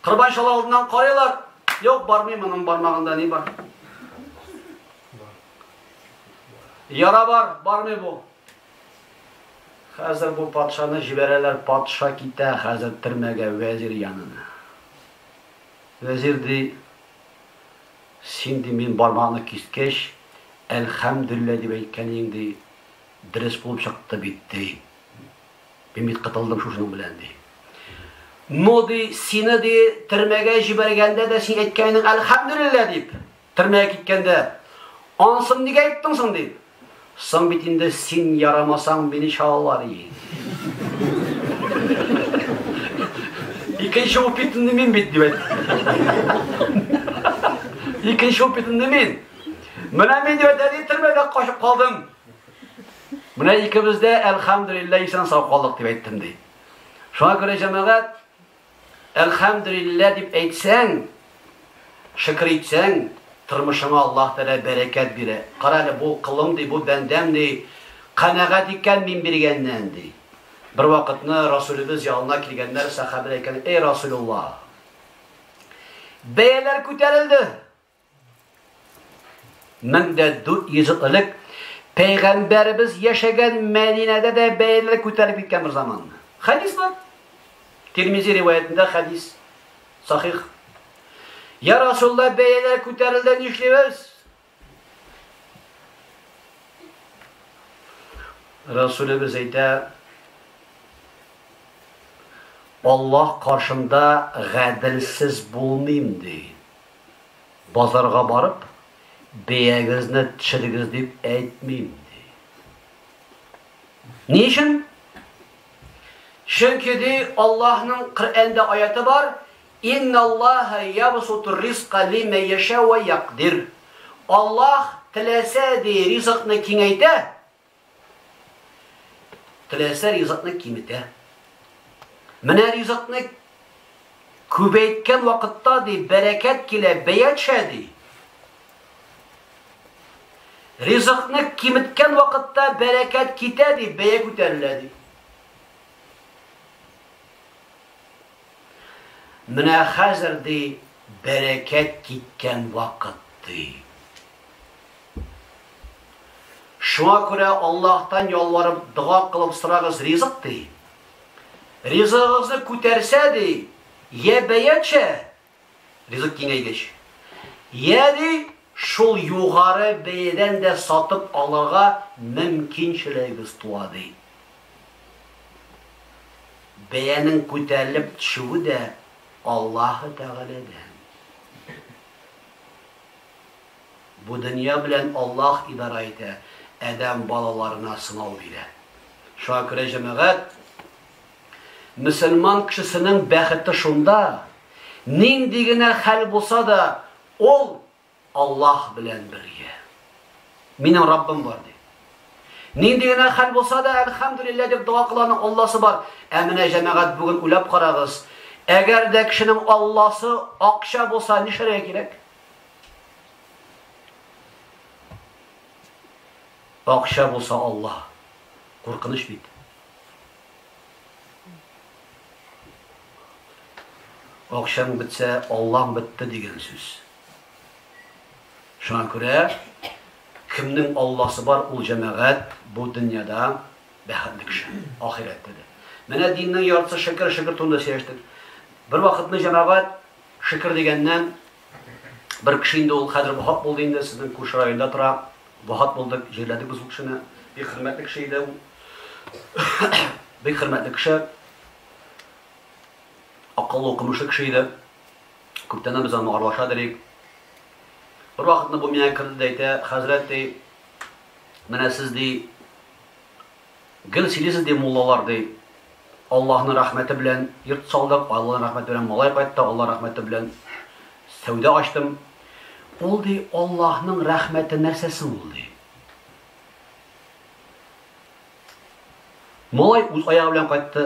Корбан чала алдыннан карыйлар. Юк, бармый, моның бармагында ни бар? Яра бар, бармый бу. Хәзер бу патшаны җибәрәләр, патша китә хәзер төрмәгә вәзир янына. Вәзир ди, син ди мин бармакны кискәч, әлхәмдүлилләһ дип әйткән идең ди, дөрес булып чыкты бит ди. Мин бит котылдым шушының белән ди. Но ди, сине ди төрмәгә җибәргәндә дә син әйткән идең әлхәмдүлилләһ дип. Төрмәгә киткәндә, Ансын нигә әйттең соң? дип. Соң бит инде син ярамасаң, мине чалалар ие. Икенче упитанный мин бит, дип әйтте. Икенче упитанный мин. Менә мин дип әйтә, төрмәдә качып калдым. Менә икебез дә, әлхәмдүлилләһ, исән-сау калдык, дип әйттем, ди. Шуңа күрә, җәмәгать, Әлхәмдүлилләһ дип әйтсәң, шөкер итсәң, Тормышыңа Аллаһ Тәгалә бәрәкәт бирә. Кара әле, бу кылым ди, бу бәндәм ди, канәгать икән мин биргәннән ди. Бер вакытны Расулебез янына килгәннәр, сәхабәләр әйткән, "Эй Расулуллаһ, бәяләр күтәрелде. 1400 ел элек пәйгамбәребез яшәгән Мәдинәдә дә бәяләр күтәрелеп киткән бер заманны. Хәдис бар. Тирмизи риваятендә хәдис сахих. Я Расулла, бәяләр күтәрелде, нишлибез? Расулебез әйтә, Аллаһ каршында гаделсез булмыйм, ди. Базарга барып, бәягезне төшерегез дип әйтмим, ди. Ни өчен? Чөнки, ди, Аллаһның Коръәндә аяты бар, Инналлаһа ябсуту ризка лимә яшә вә якдир. Аллаһ теләсә, ди, ризыкны киңәйтә, теләсә ризыкны киметә. Менә ризыкны күбәйткән вакытта, ди, бәрәкәт килә, бәя төшә, ди. Ризыкны киметкән вакытта бәрәкәт китә, ди, бәя күтәрелә, ди. Менә хәзер, ди, бәрәкәт киткән вакыт, ди. Шуңа күрә Аллаһтан ялварып, дога кылып сорагыз ризык, ди. Ризыгыгызны күтәрсә, ди, я бәя төшә, ризык киңәйгәч, я, ди, шул югары бәядән дә сатып алырга мөмкинчелегегез туа, ди. Бәянең күтәрелеп төшүе дә Аллаһы Тәгаләдән. Бу дөнья белән Аллаһ идарә итә, адәм балаларына сынау бирә. Шуңа күрә, җәмәгать, мөселман кешесенең бәхете шунда, нинди генә хәл булса да, ул Аллаһ белән бергә. Минем Раббым бар, ди. Нинди генә хәл булса да, әлхәмдүлилләһ дип дога кыланың Алласы бар. Ә менә җәмәгать бүген уйлап карагыз, әгәр дә кешенең Алласы акча булса, нишләргә кирәк? Акча булса Алла. Куркыныч бит. Акчаң бетсә, Аллаң бетте дигән сүз. Шуңа күрә кемнең Алласы бар, ул җәмәгать бу дөньяда бәхетле кеше, ахирәттә дә. Менә диннең яртысы шөкер, шөкер турында сөйләштек. Бер вакытны җәмәгать шөкер дигәннән бер кеше инде ул хәзер вафат булды инде, сезнең күрше районда тора. Вафат булды, җирләдек без ул кешене. Бик хөрмәтле кеше иде ул. Бик хөрмәтле кеше. Акыллы, укымышлы кеше иде. Күптәннән без аны аралаша дирик. Бер вакытны бу миңа керде дә әйтә, хәзрәт ди, менә сез ди, гел сөйлисез ди муллалар ди, Аллаһның рәхмәте белән йорт салдык, Аллаһның рәхмәте белән малай кайтты, Аллаһ рәхмәте белән сәүдә ачтым. Ул ди, Аллаһның рәхмәте нәрсәсе ул ди? Малай үз аягы белән кайтты,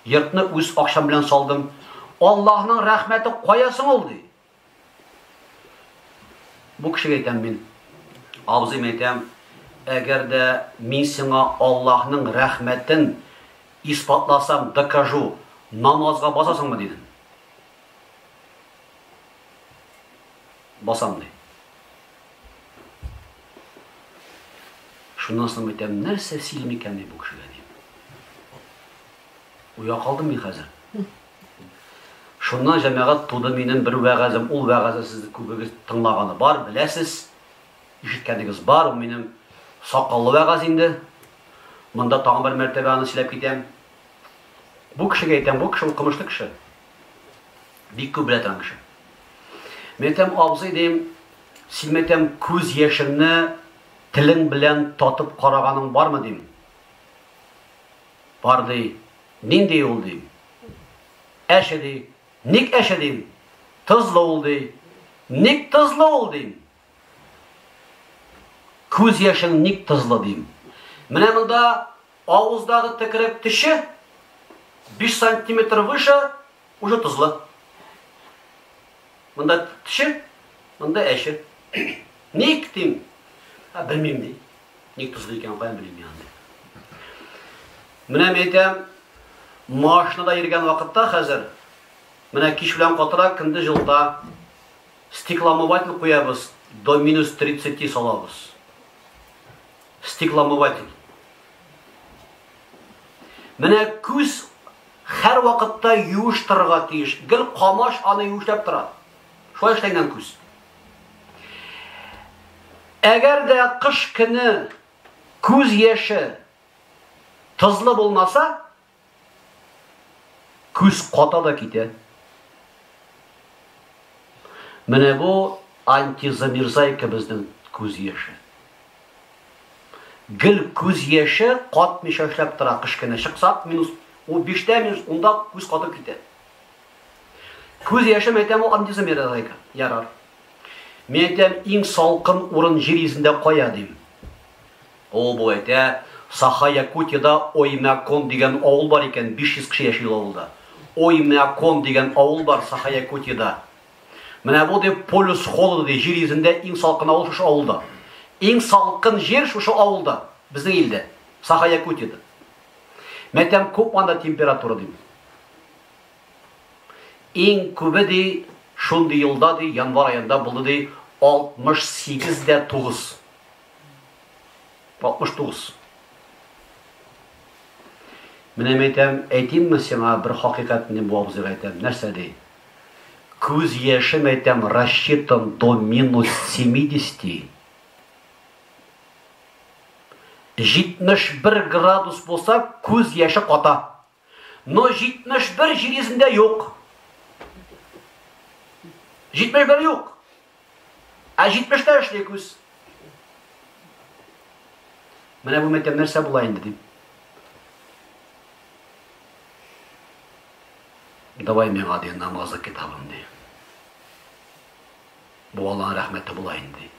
Йортны үз акчам белән салдым. Аллаһның рәхмәте кая соң ул, ди. Бу кешегә әйтәм мин. Абзыйм әйтәм, әгәр дә мин сиңа Аллаһның рәхмәтен исбатласам, докажу, намазга басасыңмы, дидем. Басам, ди. Шуннан соң әйтәм, нәрсә сөйлим икән мин бу кешегә, дим. Уйга калдым мин хәзер. Шуннан җәмәгать туды минем бер вәгазем. Ул вәгазне сез күбегез тыңлаганы бар, беләсез, ишеткәнегез бар. Ул минем сакаллы вәгаз инде. Монда тагын бер мәртәбә аны сөйләп китәм. Бу кешегә әйтәм, бу кеше укымышлы кеше. Бик күп белә торган кеше. Мин әйтәм, абзый дим, син әйтәм, күз яшеңне телең белән татып караганың бармы дим. Бар ди. Нинди ул дим. Әче ди. Ник әче дим. Тозлы ул ди. Ник тозлы ул дим. Күз яшең ник тозлы дим. Менә монда авыздагы төкерек төше 5 сантиметр выше уже тозлы. Монда төше, монда әче. Ник дим? Ә, белмим ди. Ник тозлы икән, каян белим мин аны. Менә мин әйтәм, машинада йөргән вакытта хәзер менә кич белән катыра, көндез җылыта. Стеклоомыватель куябыз, до минус 30 салабыз. Стеклоомыватель. Менә күз һәр вакытта юеш торырга тиеш. Гел камаш аны юешләп тора. Шулай эшләнгән күз. Әгәр дә кыш көне күз яше тозлы булмаса, күз ката да китә. Менә бу антизамерзайка безнең күз яше. Гел күз яше катмыйча эшләп тора кыш көне. Чыксак, минус 5-тә, минус 10-да күз катып китә. Күз яшем әйтәм, ул антизамерзайка. Ярар. Мин әйтәм, иң салкын урын җир йөзендә кая дим. Ул бу әйтә, Саха Якутиядә Оймякон дигән авыл бар икән, 500 кеше яши ул авылда. Оймякон дигән авыл бар Саха Якутиядә. Менә бу дип полюс холода ди, җир йөзендә иң салкын авыл шушы авылда. Иң салкын җир шушы авылда, безнең илдә, Саха Якутиядә. Мин әйтәм, күп анда температура дим. Иң күбе ди, шундый елда ди, январь аенда булды ди, 68 дә 9. 69. Менә мин әйтәм, әйтимме сиңа бер хакыйкатьне бу абзыйга әйтәм. Нәрсә ди? Күз яшем әйтәм, рассчитан до минус 70. 71 градус булса, күз яше ката. Но 71 җир йөзендә юк. 71 юк. Ә 70-тә эшли күз. Менә бу мәктәп нәрсә була инде дип. Давай миңа ди намазы китабын ди. Бу Аллаһның рәхмәте була инде.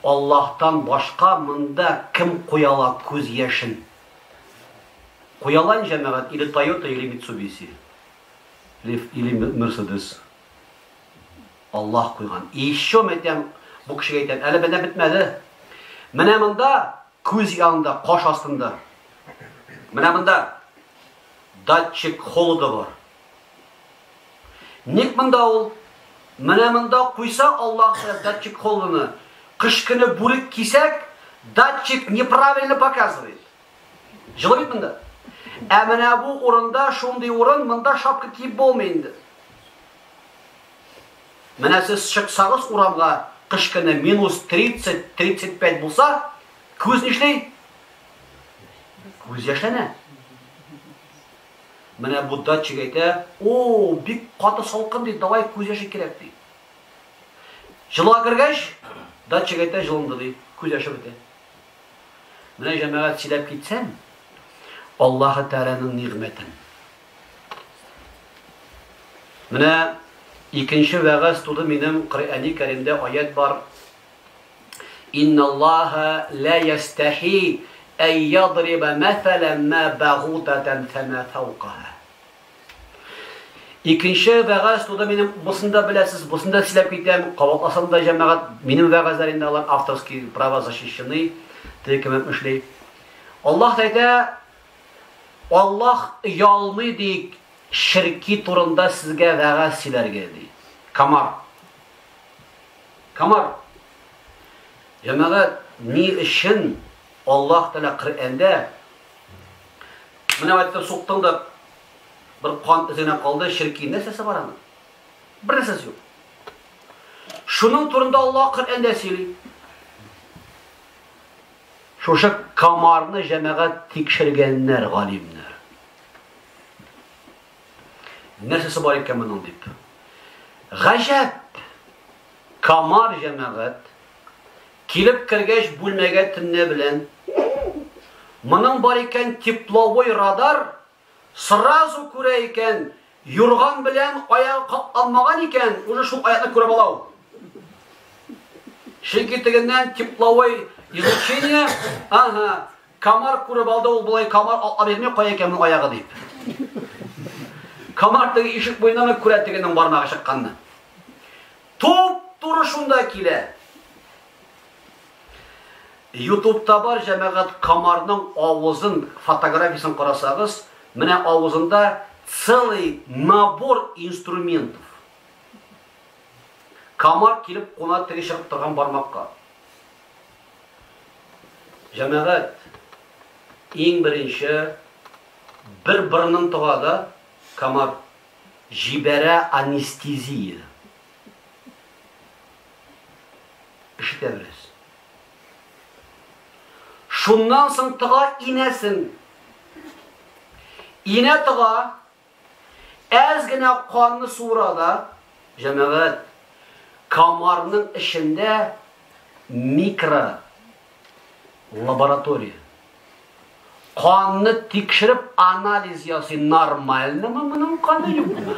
Аллаһтан башка монда кем куя ала күз яшен? Куя ала инде җәмәгать, или Тойота, или Митсубиси, или Мерседес. Аллаһ куйган. И еще әйтәм, бу кешегә әйтәм, әле менә бетмәде. Менә монда күз янында, каш астында. Менә монда датчик холода бар. Ник монда ул? Менә монда куйса Аллаһ Тәгалә датчик холодны, кыш көне бүрек кисәк, датчик неправильно показывает. Җылы бит монда. Ә менә бу урында шундый урын, монда шапка киеп булмый инде. Менә сез чыксагыз урамга, кыш көне минус 30-35 булса, күз нишли? Күз яшьләнә. Менә бу датчик әйтә, О, бик каты салкын ди, давай күз яше кирәк ди. Җылыга кергәч, датчик әйтә, җылынды ди, күз яше бетә. Менә җәмәгать сөйләп китсәм, Аллаһы Тәгаләнең нигъмәтен. Менә икенче вәгазь туды минем Коръәни Кәримдә аять бар. Инналлаһа ла ястахи әй ядриба мәсәлән ма багутатан фәма фәукаһа. Икенче вәгазь туды минем, бусын да беләсез, бусын да сөйләп китәм, кабатласам да җәмәгать, минем вәгазьләр инде алар авторские права защищены, теге кем әйтмешли. Аллаһ әйтә, Аллаһ оялмый ди, ширки турында сезгә вәгазь сөйләргә ди. Камар. Камар. Җәмәгать, ни өчен Аллаһ Тәгалә Коръәндә менә әйтте, суктың да бер кан эзенә калды, ширки нәрсәсе бар аның? Бер нәрсәсе юк. Шуның турында Аллаһ Коръәндә сөйли. Шушы камарны җәмәгать тикшергәннәр галимнәр. Нәрсәсе бар икән моның дип. Гаҗәп! Камар җәмәгать килеп кергәч бүлмәгә төнлә белән моның бар икән тепловой радар, сразу күрә икән, юрган белән аягы капланмаган икән, уже шул аякны күреп ала ул. Чөнки тегеннән тепловой излучение, ага, Комар күреп алды, ул болай комар атлап йөрми, кая икән моның аягы дип. Комар теге ишек буеннан ук күрә тегенең бармагы чыкканны. Туп-туры шунда килә. Ютубта бар җәмәгать комарның авызын, фотографиясен карасагыз, менә авызында целый набор инструментов. Комар килеп куна теге чыгып торган бармакка. Җәмәгать, иң беренче бер борынын тыга да комар җибәрә анестезия. Ишетә бераз. Шуннан соң тыга инәсен. Инә тыга, әз генә канны суыра да, җәмәгать, комарның эчендә микро лаборатория. Канны тикшереп анализ ясый, нормальнымы моның каны, юкмы?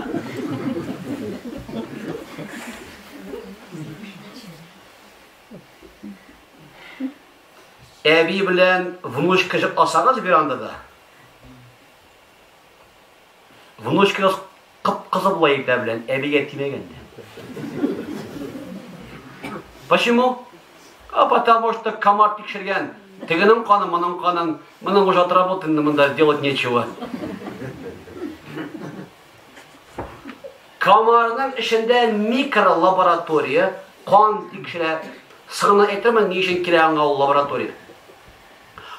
Әби белән внучка йокласагыз верандада, внучкагыз кып-кызыл була иртә белән, әбигә тимәгәндә. Почему? А потому что комар тикшергән. Тегенең каны, моның канын, моның уже отработано, монда делать нечего. Комарның эчендә микролаборатория, кан тикшерә. Сырны әйтермен, ни өчен кирәк аңа ул лаборатория.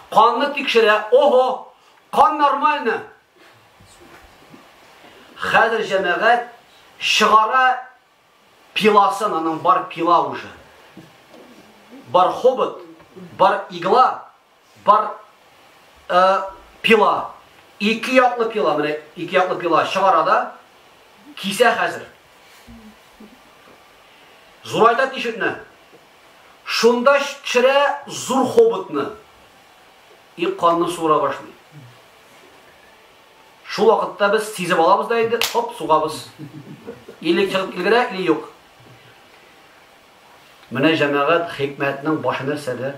Канны тикшерә, ого, кан нормально. Хәзер җәмәгать чыгара пиласын, аның бар пила уже. Бар хобот, бар игла, бар пила. Ике яклы пила, менә ике яклы пила чыгара да кисә хәзер. Зурайта тишекне. Шунда төшерә зур хоботны. И канны суыра башлый. Шул вакытта без сизеп алабыз да инде, хоп, сугабыз. Или чыгып өлгерә, или юк. Менә җәмәгать хикмәтнең башы нәрсәдә?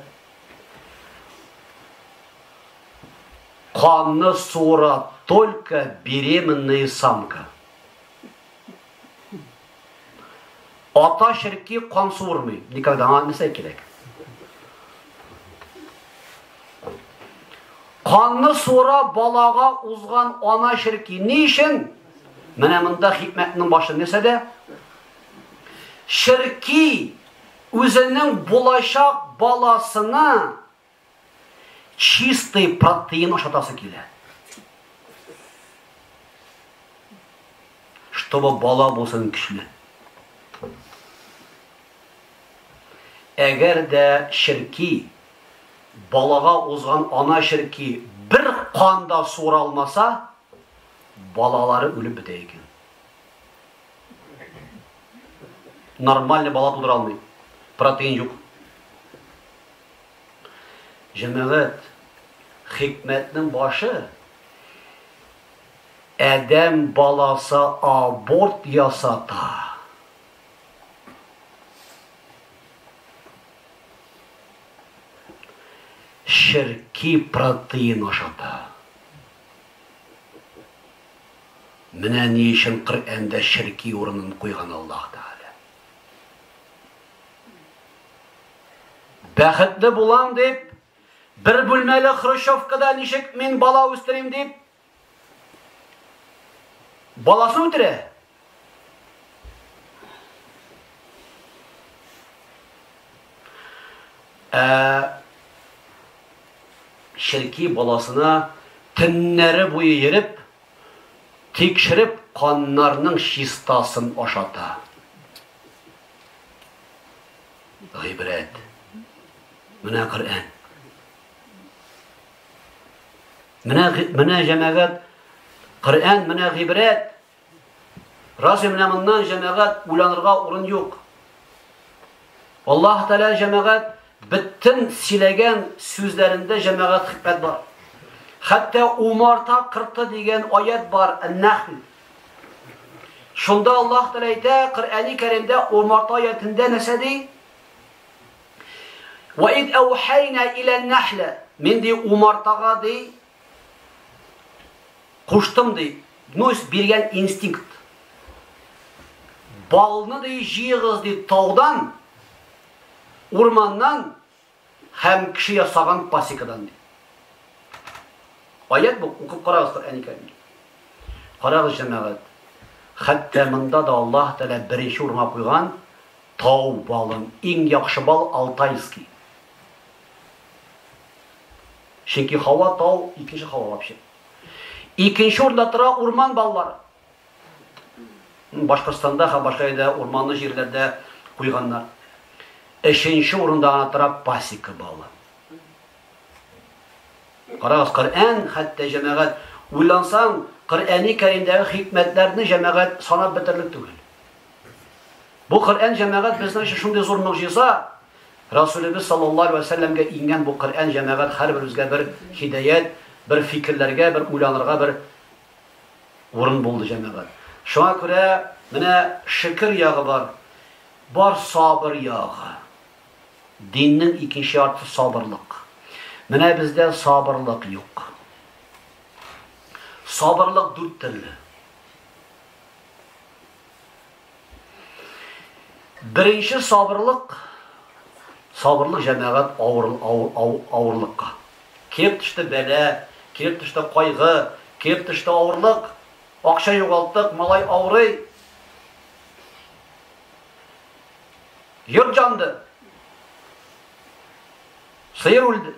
Канны суыра только беременная самка. Ата черки кан суырмый. Никогда аңа нәрсә кирәк? Канны суыра балага узган ана черки. Ни өчен? Менә монда хикмәтнең башы нәрсәдә? Черки үзенең булачак баласына чистый протеин ашатасы килә. Чтобы бала булсын көчле. Әгәр дә черки балага узган ана черки бер кан да суыра алмаса, балалары үлеп бетә икән. Нормальный бала тудыра алмый. Протеин юк. Җәмәгать, хикмәтнең башы адәм баласы аборт ясата. Черки протеин ашата. Менә ни өчен Коръәндә черки урынын куйган Аллаһ Тәгалә. Бәхетле булам дип, бер бүлмәле хрущевкада ничек мин бала үстерим дип, баласын үтерә. Ә черки баласына төннәре буе йөреп, тикшереп каннарның чистасын ашата. Гыйбрәт. Менә Коръән. Менә менә җәмәгать Коръән, менә гыйбрәт. Разве менә моннан җәмәгать уйланырга урын юк? Аллаһ Тәгалә җәмәгать бөтен сөйләгән сүзләрендә җәмәгать хикмәт бар. Хәтта умарта кырты дигән аят бар, Ан-Нахл. Шунда Аллаһ Тәгалә әйтә, Коръәни Кәримдә умарта аятендә нәрсә ди? Ва ид аухайна иля нахля. Мин ди умартага ди куштым ди. Ну, биргән инстинкт. Балны ди җыегыз ди таудан, урманнан һәм кеше ясаган пасекадан ди. Аять бу, укып карагыз Коръәни Кәримдә. Карагыз, җәмәгать. Хәтта монда да Аллаһ Тәгалә беренче урынга куйган тау балын. Иң яхшы бал алтайский. Чөнки һава тау, икенче һава вообще. Икенче урында тора урман баллары. Башкортстанда һәм башка җирдә урманлы җирләрдә куйганнар. Өченче урында гына тора пасека балы. Карагыз, Коръән хәтта җәмәгать уйлансаң, Коръәни Кәримдәге хикмәтләрне җәмәгать санап бетерлек түгел. Бу Коръән җәмәгать безнең өчен шундый зур могҗиза. Расулебез саллаллаһу алейһи ва сәлләмгә иңгән бу Коръән җәмәгать һәрберебезгә бер һидаять, бер фикерләргә, бер уйланырга бер урын булды җәмәгать. Шуңа күрә менә шөкер ягы бар, бар сабыр ягы. Диннең икенче яртысы сабырлык. Менә бездә сабырлык юк. Сабырлык дүрт төрле. Беренче сабырлык, сабырлык җәмәгать авыр, авыр, авырлыкка. Килеп төште бәла, килеп төште кайгы, килеп төште авырлык, акча югалттык, малай авырый. Йорт җанды. Сыер үлде.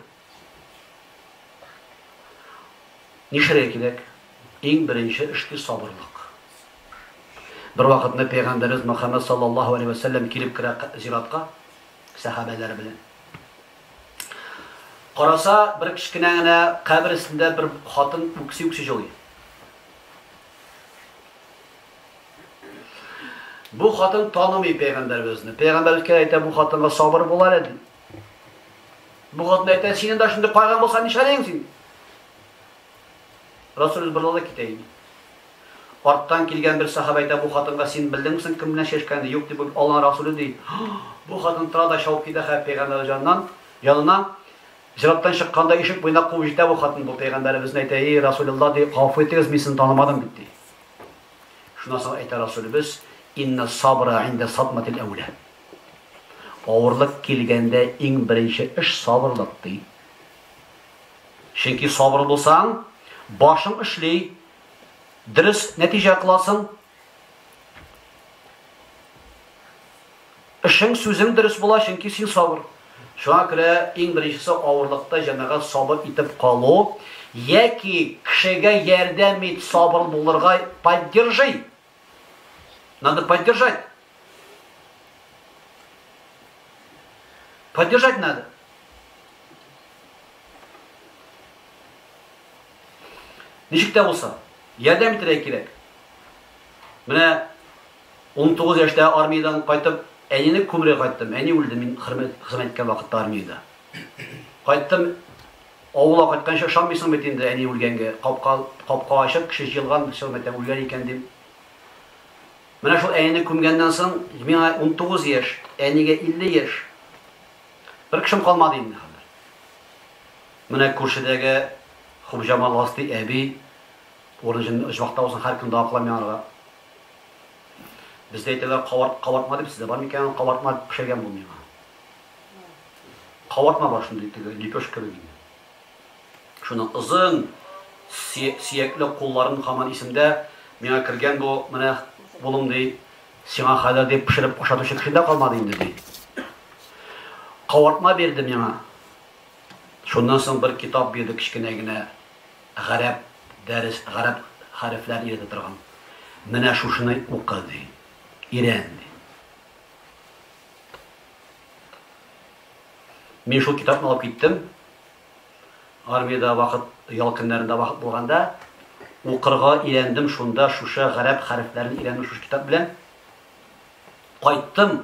Нишләргә кирәк? Иң беренче эш сабырлык. Бер вакытны пәйгамбәребез Мөхәммәд саллаллаһу алейһи вә сәлләм килеп керә зиратка сәхабәләре белән. Караса, бер кечкенә генә кабер өстендә бер хатын үкси-үкси җылый. Бу хатын танымый пәйгамбәребезне. Пәйгамбәребез килә әйтә, бу хатынга сабыр бул әле ди. Бу хатын әйтә, синең дә шундый кайгың булса нишләр син? Расулыбыз борыла да китә инде. Арттан килгән бер сахаба әйтә, бу хатынга син белдеңме соң кем белән чәшкәнне? Юк дип, Аллаһ Расулы ди. Бу хатын тора да чабып китә хәп пәйгамбәр җаннан, янына. Зираттан чыкканда ишек буена куып җитә бу хатын бу пәйгамбәребезне әйтә, "Эй, Расулулла ди, гафу итегез, мин сезне танымадым бит" ди. Шуннан соң әйтә Расулыбыз, "Инна сабра инда садматил әүлә." Авырлык килгәндә иң беренче эш сабырлык ди. Чөнки сабыр булсаң, башың эшли, дөрес нәтиҗә кыласың. Эшең, сүзең дөрес була, чөнки син сабыр. Шуңа күрә иң беренчесе авырлыкта җәмәгать сабыр итеп калу яки кешегә ярдәм ит сабыр булырга поддержи. Надо поддержать. Поддержать надо. Ничек тә булса, ярдәм итәргә кирәк. Менә 19 яшьтә армиядән кайтып, әнине күмергә кайттым. Әни үлде, мин хезмәт иткән вакытта армиядә. Кайттым, авылга кайтканчы ышанмыйсың бит инде әни үлгәнгә. Капка, капка ачык, кеше җыелган, все, мәйтәм, үлгән икән дим. Менә шул әнине күмгәннән соң, миңа 19 яшь, әнигә 50 яшь. Бер кешем калмады инде хәзер. Менә күршедәге Хубҗамал Асти әби урын оҗмахта булсын, һәр көн дога кылам мин аңарга. Бездә әйтәләр кабарт, кабартма дип, сездә бар микән кабартма пешергән бу миңа. Кабартма бар шундый теге лепешка кебек инде. Шуның озын сөякле кулларын һаман исемдә, миңа кергән бу, менә улым ди, сиңа хәзер дип пешереп ашатучы кеше дә калмады инде ди. Кабартма бирде миңа. Шуннан соң бер китап бирде кечкенә генә гарәп дәрес, гарәп хәрефләрен өйрәтә торган. Менә шушыны укы ди. Өйрән ди. Мин шул китапны алып киттем. Армиядә вакыт, ял көннәрендә вакыт булганда укырга өйрәндем шунда шушы гарәп хәрефләрен өйрәндем шушы китап белән. Кайттым.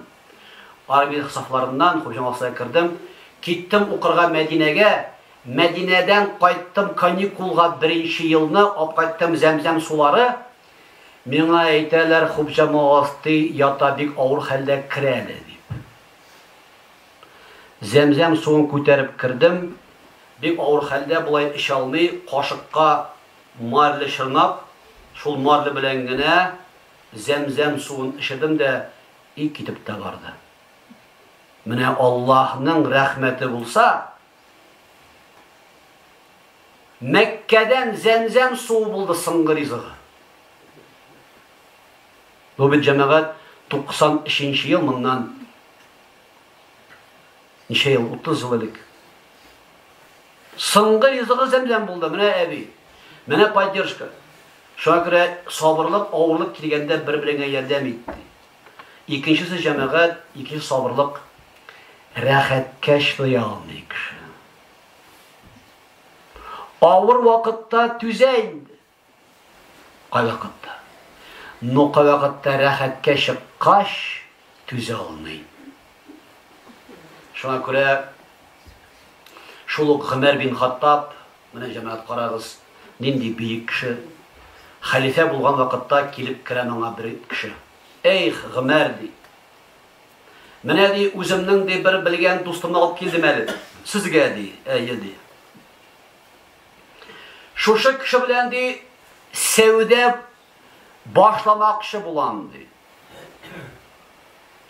Армия сафларыннан Хуҗа кердем. Киттем укырга Мәдинәгә. Мәдинәдән кайттым каникулга беренче елны, алып кайттым зәмзәм сулары. Миңа әйтәләр, Хубҗамагасты ята бик авыр хәлдә керә әле дип. Зәмзәм суын күтәреп кердем. Бик авыр хәлдә болай эчә алмый, кашыкка марля чорнап, шул марля белән генә. Зәмзәм суын эчердем дә, и китеп тә барды. Менә Аллаһның рәхмәте булса, Мәккәдән зәмзәм суы булды соңгы ризыгы. Бу бит җәмәгать 93 нче ел моннан ничә ел, 30 ел элек. Соңгы ризыгы зәмзәм булды. Менә әби. Менә поддержка. Шуңа күрә сабырлык, авырлык килгәндә бер-береңә ярдәм ит, ди. Икенчесе җәмәгать, икенче сабырлык. Рәхәткә чыдый алмый кеше. Авыр вакытта түзә инде. Кайвакытта. Но кайвакытта рәхәткә чыккач түзә алмый. Шуңа күрә шул ук Гомәр бин Хаттаб, менә җәмәгать карагыз, нинди бөек кеше. Хәлифә булган вакытта килеп керә моңа бер кеше. Эх, Гомәр, ди. Менә ди, үземнең ди бер белгән дустымны алып килдем әле. Сезгә ди, әйе ди. Шушы кеше белән ди сәүдә башламакчы булам ди.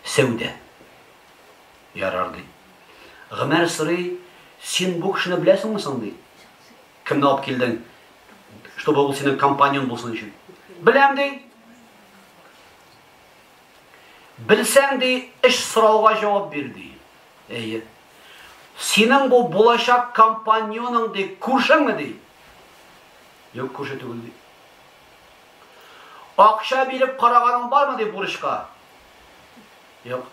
Сәүдә. Ярар ди. Гомәр сорый, син бу кешене беләсеңме соң ди. Кемне алып килдең? Чтобы ул синең компаньон булсын өчен. Беләм ди. Белсәң ди, эш сорауга җавап бир ди. Әйе. Синең бу булачак компаньоның ди, күршеңме ди? Юк, күрше түгел ди. Акча биреп караганың бармы ди бурычка? Юк.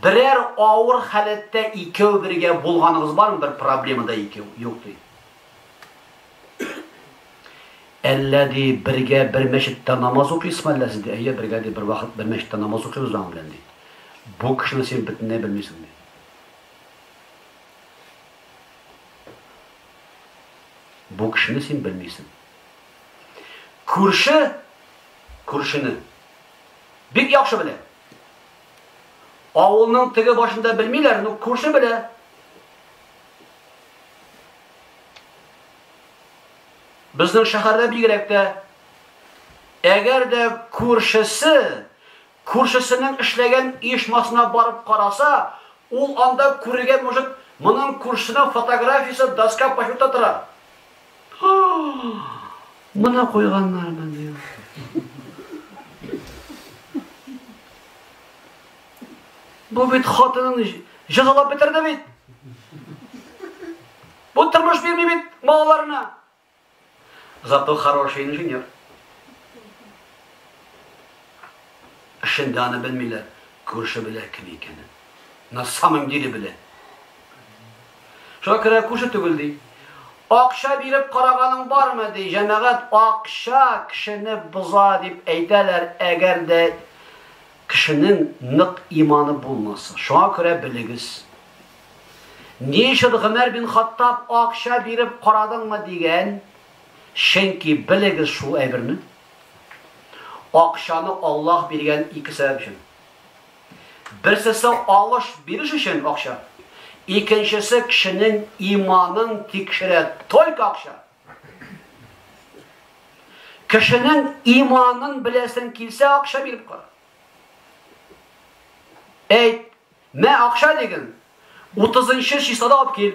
Берәр авыр халәттә икәү бергә булганыгыз бармы, бер проблемада икәү? Юк ди. Әллә ди бергә бер мәчеттә намаз укыйсызмы әллә сез ди? Әйе, бергә ди бер вакыт бер мәчеттә намаз укыйбыз аның белән ди. Бу кешене син бөтенләй белмисең ди. Бу кешене син белмисең. Күрше күршене бик яхшы белә. Авылның теге башында белмиләр, но күрше белә. Безнең шәһәрдә бигрәк тә, әгәр дә күршесе күршесенең эшләгән оешмасына барып караса, ул анда күрергә может, моның күршесенең фотографиясе доска почета тора. Моны куйганнармы ди. Бу бит хатынын җәзалап бетерде бит. Бу тормыш бирми бит балаларына. Зато хороший инженер. Эшендә аны белмиләр, күрше белә кем икәнен. На самом деле белә. Шуңа күрә күрше түгел ди. Акча биреп караганың бармы ди, җәмәгать акча кешене боза дип әйтәләр, әгәр дә кешенең нык иманы булмаса. Шуңа күрә белегез. Ни өчен Гомәр бин Хаттаб акча биреп карадыңмы дигән? Чөнки белегез шул әйберне. Акчаны Аллаһ биргән ике сәбәп өчен. Берсесе алыш биреш өчен акча. Икенчесе кешенең иманын тикшерә только акча. Кешенең иманын беләсең килсә акча биреп кара. Әйт, Мә акча диген. 30нчы числода алып кил.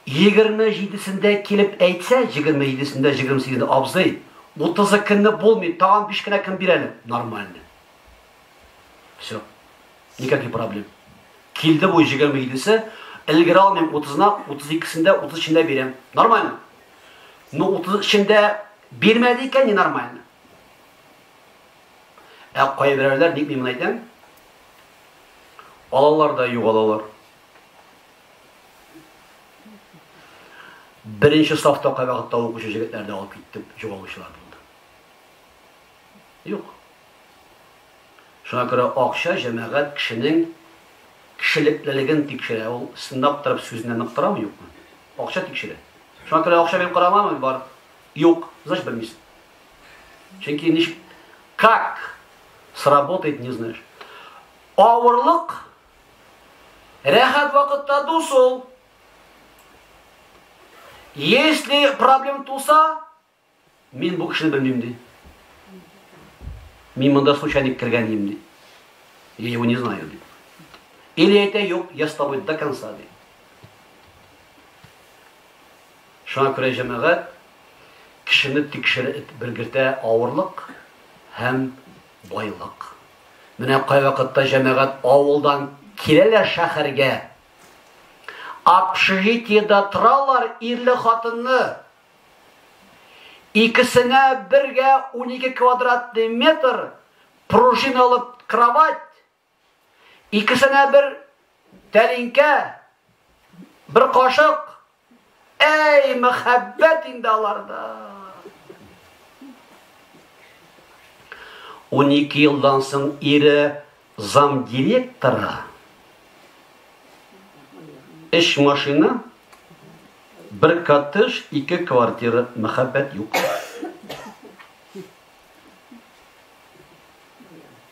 27-сендә килеп әйтсә, 27-сендә, 28-ндә абзый, 30 көнне булмый, тагын 5 кенә көн бир әле. Нормально. Все. Никаких проблем. Килде бу 27-се, өлгерә алмыйм 30-на, 32-сендә, 33-ндә бирәм. Нормально. Но 33-ндә бирмәде икән, ненормально. Ә кайберәүләр, ник мин моны әйтәм? Алалар да югалалар. Беренче сафта кайвакытта укучы җегетләр дә алып китеп югалучылар булды. Юк. Шуңа күрә акча җәмәгать кешенең кешелеклелеген тикшерә. Ул сынап торып сүзенә нык торамы, юкмы? Акча тикшерә. Шуңа күрә акча биреп карамамы? Бар. Юк, значит белмисең. Чөнки ничек как сработает, не знаешь. Авырлык рәхәт вакытта дус ул. Если проблем туса, Мин бу кешене белмим, ди. Мин монда случайно кергән идем, ди. Я его не знаю, ди. Или әйтә, юк, я с тобой до конца, ди. Шуңа күрә җәмәгать кешене тикшереп белгертә авырлык һәм байлык. Менә кайвакытта җәмәгать авылдан киләләр шәһәргә. Общежитиедә торалар ирле-хатынлы. Икесенә бергә 12 квадратный метр пружиналы кровать, икесенә бер тәлинкә, бер кашык. Әй, мәхәббәт инде аларда. 12 елдан соң ире замдиректоры, өч машина, бер коттедж, ике квартира, мәхәббәт юк.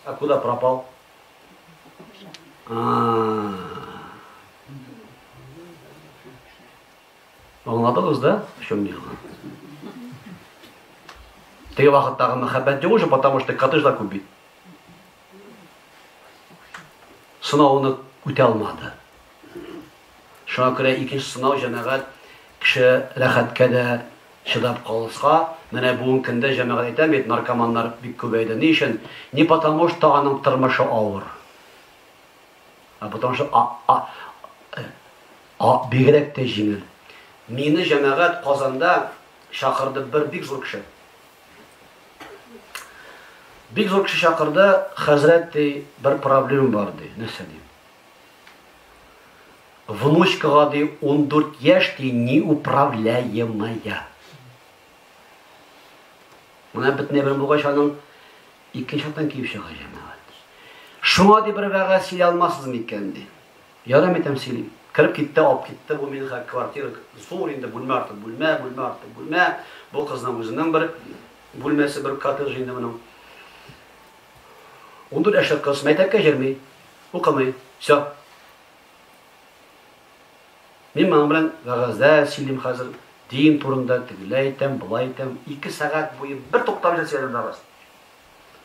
А куда пропал? А. Аңладыгыз да, в чем дело? Теге вакыттагы мәхәббәт юк уже, потому что коттедж да күп бит. Сынауны үтә алмады. Шуңа күрә икенче сынау җәмәгать кеше рәхәткә дә чыдап калса, менә бүгенге көндә җәмәгать әйтәм бит, наркоманнар бик күбәйде. Ни өчен? Не потому что аның тормышы авыр, а потому что а, а, а, бигрәк тә җиңел. Мине җәмәгать Казанда чакырды бер бик зур кеше. Бик зур кеше чакырды, хәзрәт ди, бер проблема бар ди. Нәрсә ди? Внучкага ди 14 яшь ди, неуправляемая. Менә бөтенләй бер булгач аның икенче яктан килеп чыга җәмәгать. Шуңа ди бер вәгазь сөйли алмассыз микән ди. Ярдәм итәм сөйлим. Кереп китте, алып китте бу мине квартира зур инде бүлмә арты бүлмә, бүлмә арты бүлмә. Бу кызның үзенең бер бүлмәсе, бер коттедж инде моның. 14 яшьлек кыз мәктәпкә йөрми, укымый. Все. Мин моның белән вәгазьдә сөйлим хәзер. Дин турында тегеләй әйтәм, болай әйтәм. 2 сәгать буе бер туктамыйча сөйләдем вәгазь.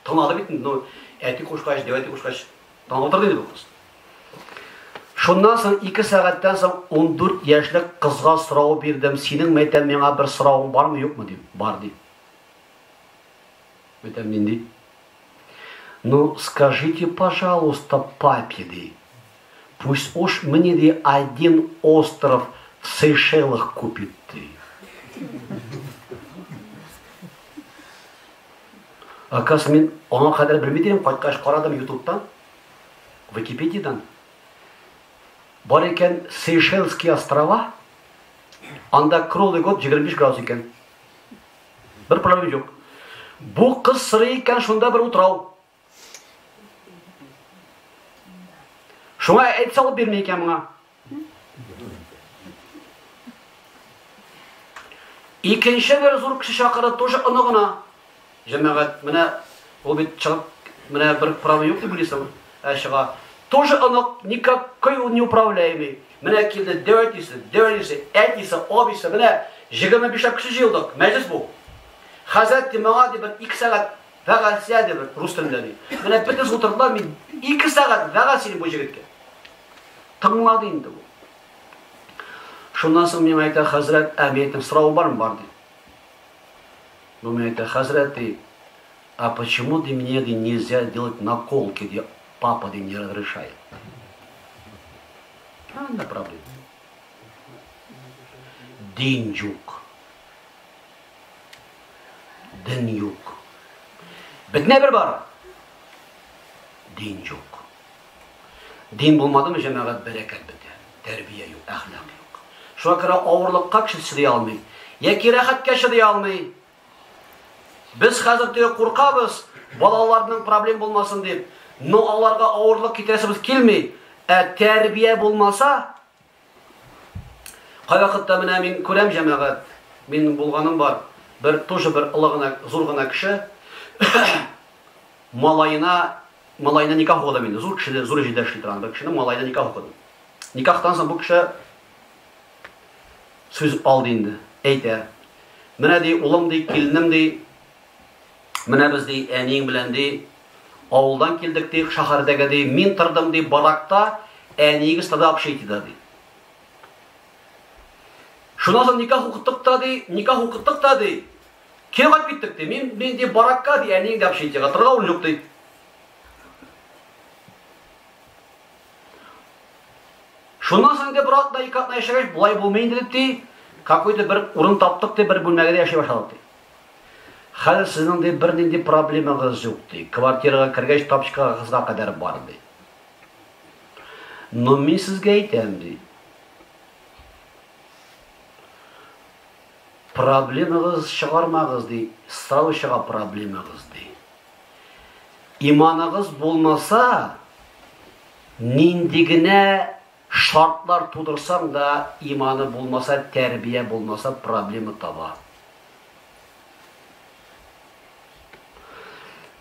Тыңлады бит инде, ну, әти кушкач, дәү әти кушкач, тыңлап утырды инде бу кыз. Шуннан соң 2 сәгатьтән соң 14 яшьлек кызга сорау бирдем. Синең мәйтәм миңа бер соравың бармы, юкмы дим. Бар ди. Мәйтәм нинди? Ну, скажите, пожалуйста, папе, ди. Пусть уж мне ди один остров в Сейшелах купит ди. Оказывается, мин аңа кадәр белми идем, кайткач карадым Ютубтан, Википедиядан. Бар икән Сейшельские острова, анда круглый год 25 градус икән. Бер проблема юк. Бу кыз сорый икән шунда бер утрау. Шуңа әйт салып бирми икән моңа. Икенче бер зур кеше чакырды, тоже оныгына. Җәмәгать, менә ул бит чыгып, менә бер проблема юк дип уйлыйсың, ә чыга. Тоже онык, никакой ул неуправляемый. Менә килде дәү әтисе, дәү әнисе, әтисе, абыйсы, менә 25 кеше җыелдык, мәҗлес бу. Хәзрәт ди, моңа ди бер 2 сәгать вәгазь ди бер рус телендә ди. Менә бөтенесе утырдылар, мин 2 сәгать вәгазь сөйлим бу җегеткә. Тыңлады инде бу. Шуннан соң миңа әйтә, хәзрәт, ә мин әйтәм, сорау бармы? Бар ди. Бу миңа әйтә, хәзрәт ди, а почему ди мне ди нельзя делать наколки, ди, папа ди не разрешает. Анда проблема. Дин юк. Дин юк. Бөтенләй бер бар. Дин юк. Дин булмадымы, җәмәгать бәрәкәт бетә. Тәрбия юк, әхлак юк. Шуңа күрә авырлыкка кеше чыдый алмый. Яки рәхәткә чыдый алмый. Без хәзер теге куркабыз, балаларның проблем булмасын дип. Но аларга авырлык китерәсебез килми. Ә тәрбия булмаса, кайвакытта менә мин күрәм җәмәгать, мин булганым бар, бер тоже бер олы гына, зур гына кеше малаена, малаена никах укыдым инде. Зур кеше, зур җирдә эшли торган бер кешенең малаена никах укыдым. Никахтан соң бу кеше сүз алды инде, әйтә. Менә ди, улым ди, киленем ди, менә без ди, әниең белән ди, авылдан килдек ди, шәһәрдәге ди, мин тордым ди, баракта, әниегез торды общежитиедә ди. Шуннан соң никах укыттык та ди, никах укыттык та ди. Кире кайтып киттек ди. Мин мин ди баракка ди, әниең дә общежитиегә торырга урын юк ди. Шуннан соң инде бер атна, ике атна яшәгәч, болай булмый инде дип ди, какой-то бер урын таптык ди, бер бүлмәгә дә яши башладык ди. Хәзер сезнең ди бернинди проблемагыз юк ди. Квартирага кергәч тапочкагызга кадәр бар ди. Но мин сезгә әйтәм ди. Проблемагыз чыгармагыз ди, сразу чыга проблемагыз ди. Иманыгыз булмаса, нинди генә шартлар тудырсаң да, иманы булмаса, тәрбия булмаса, проблема таба.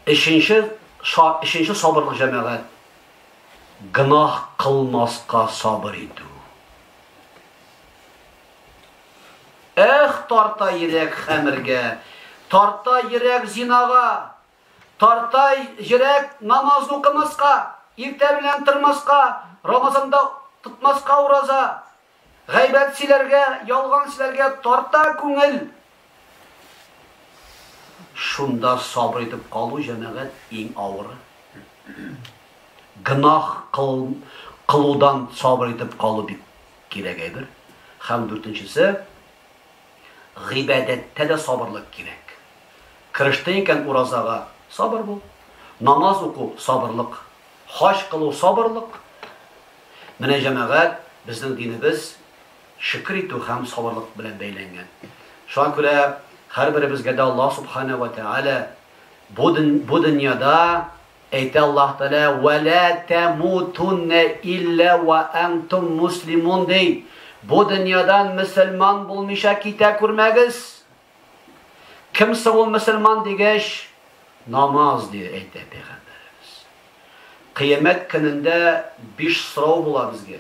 Өченче, өченче сабырлык җәмәгать, гөнаһ кылмаска сабыр итү. Эх, тарта йөрәк хәмергә, тарта йөрәк зинага, тарта йөрәк намаз укымаска, иртә белән тормаска, Рамазанда тотмаска ураза, гайбәт сөйләргә, ялган сөйләргә тарта күңел. Шунда сабыр итеп калу, җәмәгать, иң авыры. Гөнаһ кыл, кылудан сабыр итеп калу бик кирәк әйбер. Һәм дүртенчесе, гыйбадәттә дә сабырлык кирәк. Керештең икән уразага, сабыр бул. Намаз уку, сабырлык. Хаҗ кылу, сабырлык. Менә, җәмәгать, безнең динебез шөкер итү һәм сабырлык белән бәйләнгән. Шуңа күрә һәрберебезгә дә Аллаһ Субханәһү вә Тәгалә бу дөньяда Әйтә Аллаһ Тәгалә, Вә лә тәмутуннә иллә вә әнтум муслимун, ди. Бу дөньядан мөселман булмыйча китә күрмәгез. Кем соң ул мөселман дигәч, намаз, ди, әйтә пәйгамбәребез. Кыямәт көнендә биш сорау була безгә.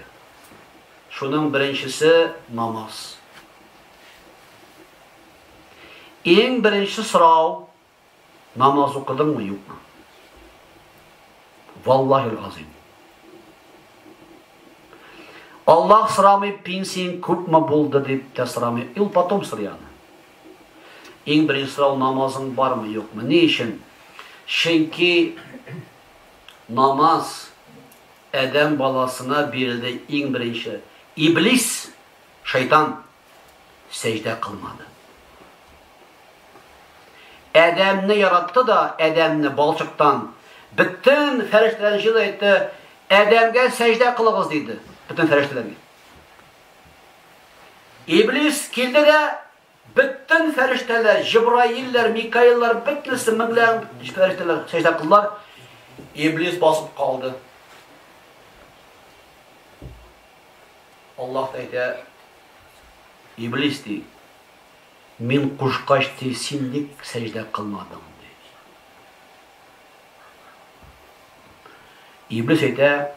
Шуның беренчесе намаз. Иң беренче сорау Намаз укыдыңмы, юкмы? Валлаһил газим. Аллаһ сорамый, пенсияң күпме булды дип тә сорамый. Ул потом сорый аны. Иң беренче сорау намазың бармы, юкмы? Ни өчен? Чөнки намаз адәм баласына бирелде иң беренче. Иблис, шайтан сәҗдә кылмады. Адәмне яратты да, Адәмне балчыктан. Бөтен фәрештәләрне җыйды әйтте, Адәмгә сәҗдә кылыгыз диде. Бөтен фәрештәләргә. Иблис килде дә, бөтен фәрештәләр, Җибраилләр, Микаиллар, бөтенесе меңләгән фәрештәләр сәҗдә кылдылар. Иблис басып калды. Аллаһ әйтә, Иблис ди, Мин кушкач, ди, син ник сәҗдә кылмадың, ди. Иблис әйтә,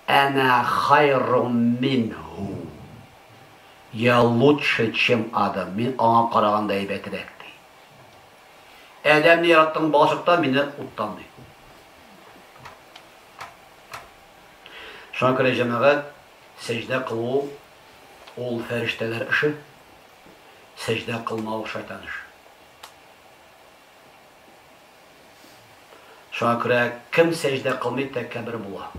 Әнә хайрум минһу. Я лучше, чем Адам. Мин аңа караганда әйбәтрәк, ди. Адәмне яраттың балчыктан, мине уттан, ди. Шуңа күрә, җәмәгать, сәҗдә кылу ул фәрештәләр эше. Сәҗдә кылмау шайтан эше. Шуңа күрә кем сәҗдә кылмый, тәкәббер була.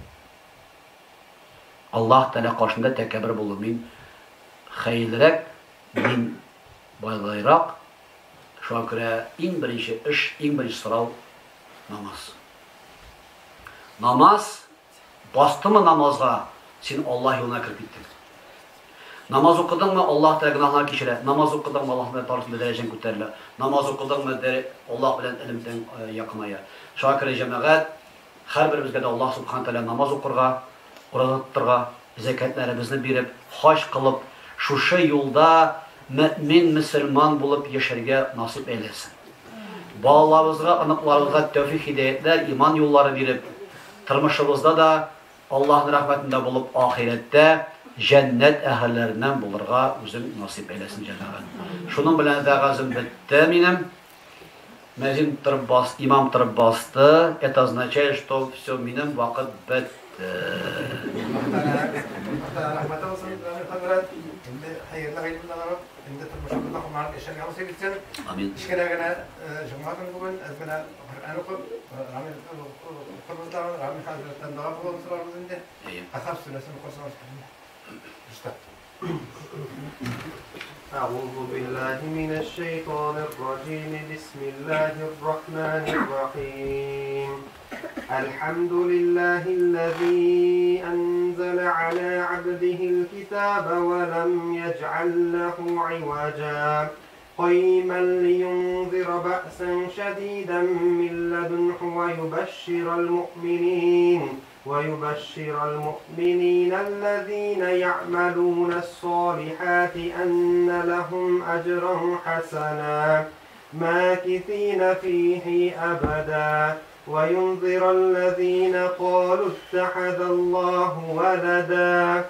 Аллаһ Тәгалә каршында тәкәббер булу мин хәерлерәк, мин байлайрак. Шуңа күрә иң беренче эш, иң беренче сорау намаз. Намаз Бастымы намазга, син Аллаһ юлына кереп киттең. Намаз укыдыңмы, Аллаһ Тәгалә гөнаһларны кичерә. Намаз укыдыңмы, Аллаһ белән арасында дәрәҗәң күтәрелә. Намаз укыдыңмы, Аллаһ белән элемтәң якыная. Шуңа күрә, җәмәгать, һәрберебезгә дә Аллаһ Субхана Тәгалә намаз укырга, ураза тотырга, зәкятләребезне биреп, хаҗ кылып, шушы юлда мөэмин, мөселман булып яшәргә насыйп әйләсен. Балаларыбызга, оныкларыбызга тәүфик-һидаятләр, иман юллары биреп, тормышыбызда да Аллаһның рәхмәтендә булып, ахирәттә җәннәт әһелләреннән булырга үзең насыйп әйләсен җәмәгать. Шуның белән вәгазем бетте минем. Мәзин торып бас, имам торып басты. Это означает, что все, минем вакыт бетте. Рәхмәт булсын, Рамил хәзрәт. Инде хәерле гыйлемнәр алып, инде тормышыбызда кулланып яшәргә насыйп итсен. Амин. Кечкенә генә җомга көн бүген, әз генә Коръән укып, Рамил укырбыз да, Рамил хәзрәттән дога кылуын сорарбыз инде. Әхқаф сүрәсен укырсагыз. أعوذ بالله من الشيطان الرجيم. بسم الله الرحمن الرحيم. الحمد لله الذي أنزل على عبده الكتاب ولم يجعل له عوجا قيما لينذر بأسا شديدا من لدنه ويبشر المؤمنين الذين يعملون الصالحات أن لهم أجرا حسنا ماكثين فيه أبدا وينذر الذين قالوا اتخذ الله ولدا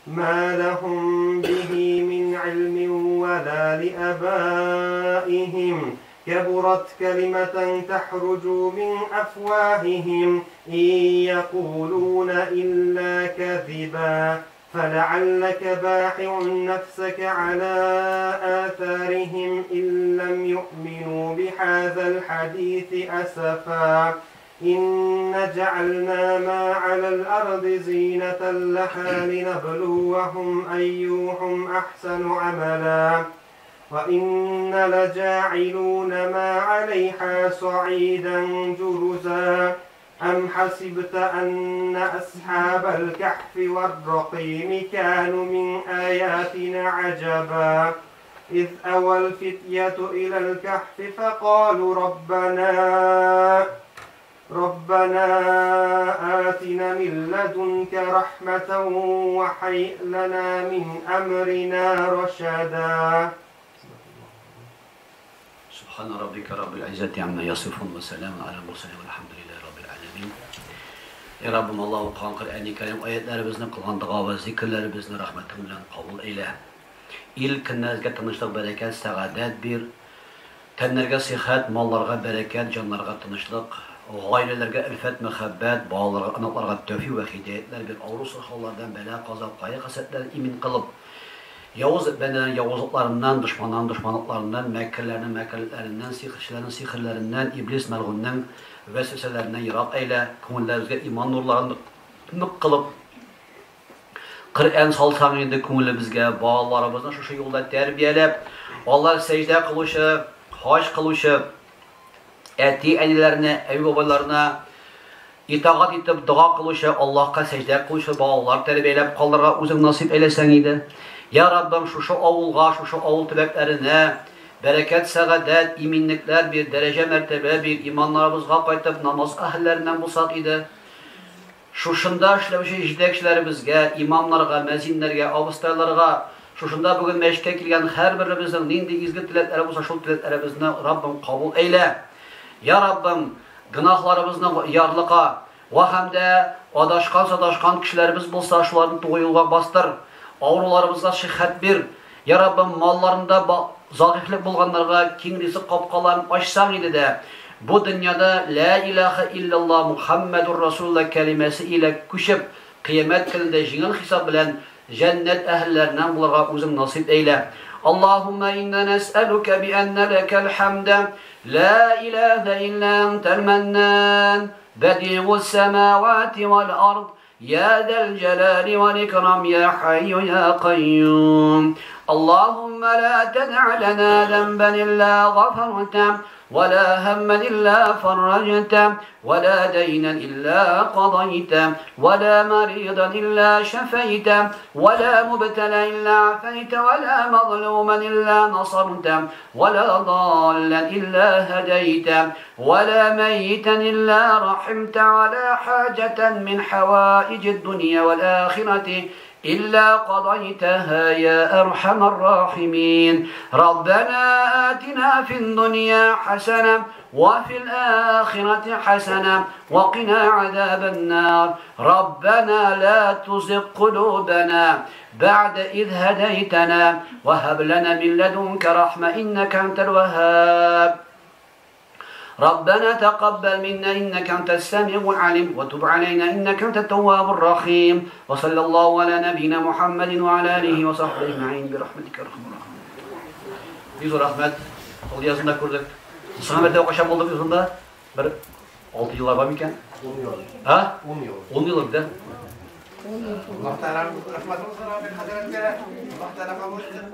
ما لهم به من علم ولا لآبائهم كبرت كلمة تخرج من أفواههم إن يقولون إلا كذبا فلعلك باخع نفسك على آثارهم إن لم يؤمنوا بهذا الحديث أسفا إن جعلنا ما على الأرض زينة لها لنبلوهم أيهم أحسن عملا وإن لجاعلون ما عليها صعيدا جرزا أم حسبت أن أصحاب الكهف والرقيم كانوا من آياتنا عجبا إذ أوى الفتية إلى الكهف فقالوا ربنا آتنا من لدنك رحمة وهيئ لنا من أمرنا رشدا. سبحان ربك رب العزة عما يصفون وسلام على المرسلين والحمد لله رب العالمين. Ey Rabbim, Allah okuğan Kur'an-ı Kerim ayetlerimizni, kılgan dua ve zikirlerimizni rahmetin bilen kabul eyle. İl günlerge tınışlık, bereket, saadet bir, tenlerge sıhhat, mallarga bereket, canlarga tınışlık, ailelerge ülfet, muhabbet, bağlarga, anaklarga tövfi ve hidayetler bir, avru sırhallardan bela, kaza, kayı kasetler imin kılıp, Yavuz bendelerin yavuzluklarından, düşmanların düşmanlıklarından, mekirlerinin mekirlerinden, sihirçilerin sihirlerinden, iblis melgununun vesveselerinden yırak eyle, köngüllerimizge iman nurlarını kılıp, Kur'an salsan indi köngülimizge, bağlarımızdan şu yolda terbiyelep, Allah secde kılışı, hac kılışı, eti enilerine, ev babalarına, itaat etip, dua kılışı, Allah'a secde kılışı, bağlar terbiyelep, kalırga uzun nasip eylesen idi. Ya Rabbim şu avulga, şu avul tübeklerine bereket, saadet, iminlikler bir derece mertebe bir imanlarımızga qaytıp namaz ahillerinden bulsak idi. Şuşunda işlemişi jidekçilerimizge, imamlarga, mezinlerge, abıstaylarga, şuşunda bugün meşke kelgen her birimizin nindi izgi tilekleri bolsa şul tileklerimizni Rabbim kabul eyle. Ya Rabbim günahlarımızны yarlıqa ve hem de adaşkan sadaşkan kişilerimiz bolsa şularını doğru yolga bastır. Avrularımızga şihhet bir. Ya Rabbim mallarında zayıflık bulganlarga keng rizq qapqalarını açsan idi de bu dünyada La ilahe illallah Muhammedur Rasulullah kelimesi ile kuşup kıyamet gününde jingil hisab bilen cennet ehllerinden bularga uzun nasip eyle. Allahümme inna nes'eluke bi enne lekel hamde la ilahe illa entel mennan bedi'us semavati vel ard يا ذا الجلال والإكرام يا حي يا قيوم. اللهم لا تدع لنا ذنبا إلا غفرته ولا هما إلا فرجته ولا دينا إلا قضيته ولا مريضا إلا شفيته ولا مبتلى إلا عافيته ولا مظلوما إلا نصرته ولا ضالا إلا هديته ولا ميتا إلا رحمته ولا حاجة من حوائج الدنيا والآخرة إلا قضيتها يا أرحم الراحمين. ربنا آتنا في الدنيا حسنة وفي الآخرة حسنة وقنا عذاب النار. ربنا لا تزغ قلوبنا بعد إذ هديتنا وهب لنا من لدنك رحمة إنك أنت الوهاب. ربنا تقبل منا إنك أنت السميع العليم وتب علينا إنك أنت التواب الرحيم. وصلى الله على نبينا محمد وعلى آله وصحبه أجمعين برحمتك يا أرحم الراحمين. Бик рәхмәт. Ул язында күрдек. Соңгы мәртәбә кайчан булдык язында? Бер 6 еллар бар микән? 10 ел. А? 10 ел. 10 ел да. Аллаһ Тәгалә рәхмәт булсын Рамил хәзрәткә. Аллаһ Тәгалә кабул итсен.